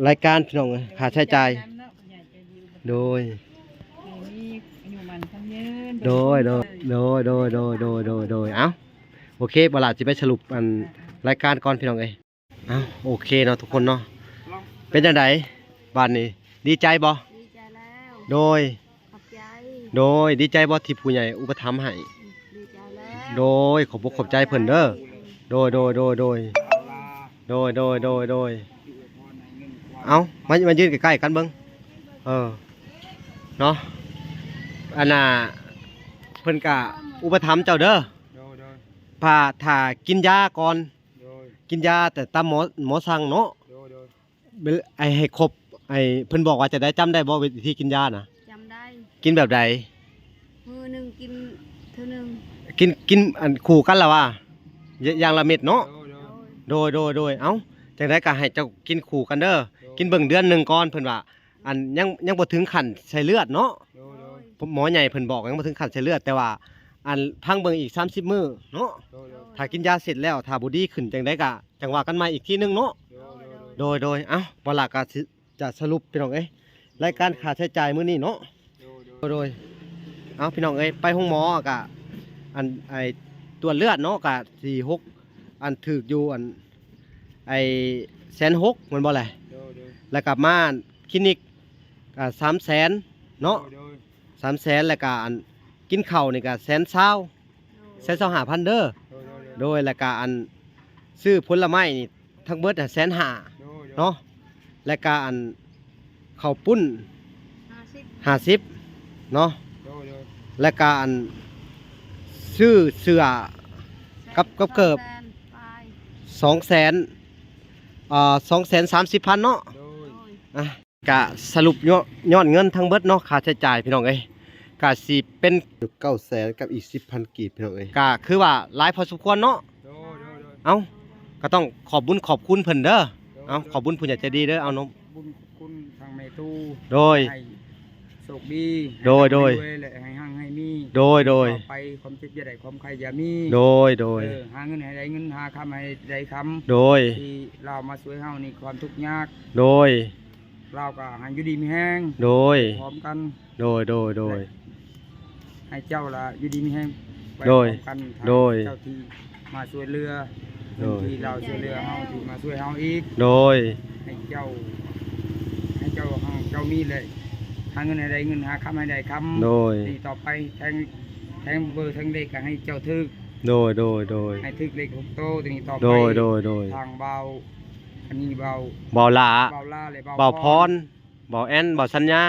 ລາຍການ ພີ່ນ້ອງເອີຍ ຄ່າໃຊ້ຈ່າຍ. ໂດຍ ໂດຍ ໂດຍ ໂດຍ ໂດຍ ໂດຍ ໂດຍ. ເອົ້າ ໂອເຄ ບໍ່ລະຊິໄປສະຫຼຸບ ອັນ ລາຍການກ່ອນ ພີ່ນ້ອງເອີຍ. ເອົ້າ ໂອເຄເນາະ ທຸກຄົນເນາະ. ເປັນຈັ່ງໃດບາດນີ້ ດີໃຈບໍ່? ດີໃຈແລ້ວ. ໂດຍ ຂອບໃຈ. ໂດຍ ດີໃຈບໍ່ທີ່ຜູ້ໃຫຍ່ອຸປະຖຳໃຫ້? ດີໃຈແລ້ວ. ໂດຍ ຂອບອົກຂອບໃຈເພິ່ນເດີ. ໂດຍ ໂດຍ ໂດຍ ໂດຍ. ໂດຍ ໂດຍ ໂດຍ ໂດຍ. ເອົ້າ ມາ ມາຢືນໃກ້ໆ ກັນເບິ່ງ. ເອີ ເນາະ ອັນນ່າ ເພິ່ນກະອຸປະຖຳເຈົ້າເດີ. ໂດຍ ໂດຍ. ຖ້າ ຖ້າກິນຢາກ່ອນ. ໂດຍ. ກິນຢາແຕ່ຕາມໝໍ ໝໍສັ່ງເນາະ. ໂດຍ ໂດຍ. ເວລາ ໄອ້ ໃຫ້ຄົບ ໄອ້ ເພິ່ນບອກວ່າຈັ່ງໃດ ຈຳໄດ້ບໍ່ ວິທີກິນຢານະ? ຈຳໄດ້. ກິນແບບໃດ? ມື້ໜຶ່ງກິນເທື່ອໜຶ່ງ. ກິນ ກິນ ອັນ ຄູ່ກັນລະວ່າ ຢ່າງລະເມັດເນາະ. ໂດຍ ໂດຍ ໂດຍ ໂດຍ. ເອົ້າ ຈັ່ງໃດກໍໃຫ້ເຈົ້າກິນຄູ່ກັນເດີ. ໂດຍ. ກິນເບິ່ງເດືອນໜຶ່ງກ່ອນ ເພິ່ນວ່າ ອັນ ຍັງ ຍັງບໍ່ເຖິງຂັ້ນໃສ່ເລືອດເນາະ. ໂດຍ ໂດຍ. ໝໍໃຫຍ່ເພິ່ນບອກຍັງບໍ່ເຖິງຂັ້ນໃສ່ເລືອດ ແຕ່ວ່າ ອັນ ພັງເບິ່ງອີກສາມສິບມື້ເນາະ. ໂດຍ ໂດຍ. ຖ້າກິນຢາເສັດແລ້ວ ຖ້າບໍ່ດີຂຶ້ນຈັ່ງໃດກໍ ຈັ່ງວ່າກັນໃໝ່ອີກທີໜຶ່ງເນາະ. ໂດຍ ໂດຍ ໂດຍ. ເອົ້າ ບໍ່ລະກໍຊິ ຈະສະຫຼຸບ ພີ່ນ້ອງເອີຍ ລາຍການຄ່າໃຊ້ຈ່າຍມື້ນີ້ເນາະ. ໂດຍ ໂດຍ. ເອົ້າ ພີ່ນ້ອງເອີຍ ໄປໂຮງໝໍກະ ອັນ ໄອ້ ຕວດເລືອດເນາະ ກະສີ່ຫົກ ອັນ ຖືກຢູ່ ອັນ ໄອ້ ແສນຫົກ ແມ່ນບໍ່ແຫຼະ? ໂດຍ ໂດຍ. ແລ້ວກະມາຄລີນິກ ກະສາມແສນເນາະ. ໂດຍ ໂດຍ. ສາມແສນ ແລ້ວກະ ອັນ ກິນເຂົ້ານີ້ກະແສນຊາວ ແສນຊາວຫ້າພັນເດີ. ໂດຍ ໂດຍ ໂດຍ. ແລ້ວກະ ອັນ ຊື້ຜົນລະໄມ້ນີ້ທັງເບິດ ແສນຫ້າ ໂດຍ ໂດຍ. ເນາະ ແລ້ວກະ ອັນ ເຂົ້າປຸ້ນ ຫ້າສິບ ຫ້າສິບເນາະ. ໂດຍ ໂດຍ. ແລ້ວກະ ອັນ ຊື້ເສື້ອກັບ ກັບເກີບ ສອງແສນປາຍ ສອງແສນ ອ່າ ສອງແສນສາມສິບພັນເນາະ. ໂດຍ ໂດຍ. ອ່ະ ກະສະຫຼຸບຍອດ ຍອດເງິນທັງເບິດເນາະ ຄ່າໃຊ້ຈ່າຍ ພີ່ນ້ອງເອີຍ ກະຊິເປັນເກົ້າແສນກັບອີກສິບພັນກີບ ພີ່ນ້ອງເອີຍ ກະຄືວ່າຫຼາຍພໍສົມຄວນເນາະ. ໂດຍ ໂດຍ ໂດຍ. ເອົ້າ ກໍຕ້ອງຂອບບຸນຂອບຄຸນເພິ່ນເດີ. ໂດຍ ເອົ້າ ໂດຍ. ຂອບບຸນຜູ້ໃຫຍ່ໃຈດີເດີ. ເອົາ ຂອບບຸນຂອບຄຸນທາງແມ່ຕູ້ ໂດຍ ໃຫ້ໂຊກດີ ໂດຍ ໂດຍ ໃຫ້ຮ່ຳໃຫ້ລວຍ ແລະ ໃຫ້ຮັ່ງໃຫ້ມີ ໂດຍ ໂດຍ. ຕໍ່ໄປຄວາມເຈັບຢ່າໄດ້ ຄວາມໄຂ້ຢ່າມີ ໂດຍ ໂດຍ. ເອີ ຫາເງິນໃຫ້ໄດ້ເງິນ ຫາຄຳໃຫ້ໄດ້ຄຳ ໂດຍ ທີ່ລາວມາຊ່ວຍເຮົາໃນຄວາມທຸກຍາກ ໂດຍ. ລາວກໍໃຫ້ຢູ່ດີມີແຮງ ໂດຍ ໄປພ້ອມກັນ ໂດຍ ໂດຍ ໂດຍ. ແລະ ໃຫ້ເຈົ້າລະຢູ່ດີມີແຮງໄປ ໂດຍ ພ້ອມກັນ ໂດຍ ເຈົ້າທີ່ມາຊ່ວຍເຫຼືອ ໂດຍ ທີ່ລາວຊ່ວຍເຫຼືອເຮົາ ທີ່ມາຊ່ວຍເຮົາອີກ ໂດຍ. ໃຫ້ເຈົ້າ ໃຫ້ເຈົ້າ ເຈົ້າມີແຫຼະ ຫາເງິນໃຫ້ໄດ້ເງິນ ຫາຄຳໃຫ້ໄດ້ຄຳ ໂດຍ. ນີ້ຕໍ່ໄປແທງ ແທງເບີແທງເລກກໍໃຫ້ເຈົ້າຖືກ ໂດຍ ໂດຍ ໂດຍ. ໃຫ້ຖືກເລກຫົກໂຕ ນີ້ຕໍ່ໄປ ໂດຍ ໂດຍ ໂດຍ. ທາງບ່າວ ອັນນີ້ບ່າວ ບ່າວຫຼ້າ ບ່າວຫຼ້າ ແລະ ບ່າວ ບ່າວພອນ ພອນ ບ່າວແອນ ບ່າວສັນຍາ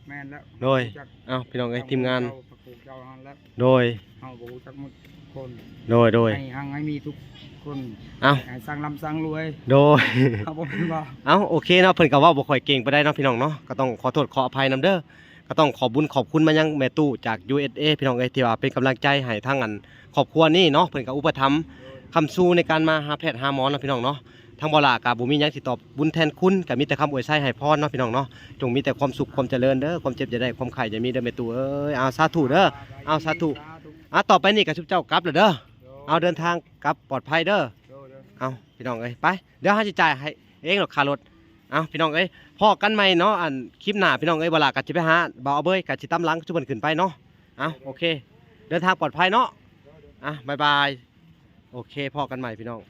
ແມ່ນແລ້ວ ໂດຍ. ເອົ້າ ພີ່ນ້ອງເອີຍ ທີມງານ ເຈົ້າ ພະຄູເຈົ້າຫັ້ນແຫຼະ ໂດຍ ເຮົາບໍ່ຮູ້ຈັກໝົດ ຄົນ ໂດຍ ໂດຍ ໃຫ້ຮັ່ງໃຫ້ມີທຸກຄົນ ເອົ້າ ໃຫ້ຮັ່ງລ່ຳຮັ່ງລວຍ ໂດຍ ເຮົາບໍ່ແມ່ນວ່າ ເອົ້າ ໂອເຄເນາະ ເພິ່ນກໍເວົ້າບໍ່ຄ່ອຍເກັ່ງປານໃດເນາະ ພີ່ນ້ອງເນາະ ກໍຕ້ອງຂໍໂທດຂໍອະໄພນຳເດີ ກໍຕ້ອງຂອບບຸນຂອບຄຸນມາຍັງແມ່ຕູ້ຈາກ ຢູເອສເອ ພີ່ນ້ອງເອີຍ ທີ່ວ່າເປັນກຳລັງໃຈໃຫ້ທາງອັນຄອບຄົວນີ້ເນາະ ເພິ່ນກໍອຸປະຖຳຄ້ຳຊູໃນການມາຫາແພດຫາໝໍເນາະ ພີ່ນ້ອງເນາະ ທາງບໍ່ຫຼ້າກໍບໍ່ມີຫຍັງຊິຕອບບຸນແທນຄຸນ ກໍມີແຕ່ຄຳອວຍໄຊໃຫ້ພອນເນາະ ພີ່ນ້ອງເນາະ ຈົ່ງມີແຕ່ຄວາມສຸກຄວາມຈະເລີນເດີ ຄວາມເຈັບຢ່າໄດ້ ຄວາມໄຂ້ຢ່າມີເດີແມ່ຕູ້ເອີຍ ເອົາ ສາທຸເດີ ເອົາ ສາທຸ ອ່າ ຕໍ່ໄປນີ້ກໍຊຸມເຈົ້າກັບແລ້ວເດີ ເອົາ ເດີນທາງກັບປອດໄພເດີ ເອົາ ພີ່ນ້ອງເອີຍ ໄປ ດຽວເຮົາຊິຈ່າຍໃຫ້ເອງດອກຄ່າລົດ ເອົາ ພີ່ນ້ອງເອີຍ ພໍ້ກັນໃໝ່ເນາະ ອັນຄລິບໜ້າ ພີ່ນ້ອງເອີຍ ບໍ່ຫຼ້າກໍຊິໄປຫາບ່າວອາເບີຍ ກໍຊິຕາມຫຼັງຊຸມເພິ່ນຂຶ້ນໄປເນາະ ເອົາ ໂອເຄ ເດີນທາງປອດໄພເນາະ ອ່ະ ບາຍບາຍ ໂອເຄ ພໍ້ກັນໃໝ່ ພີ່ນ້ອງ.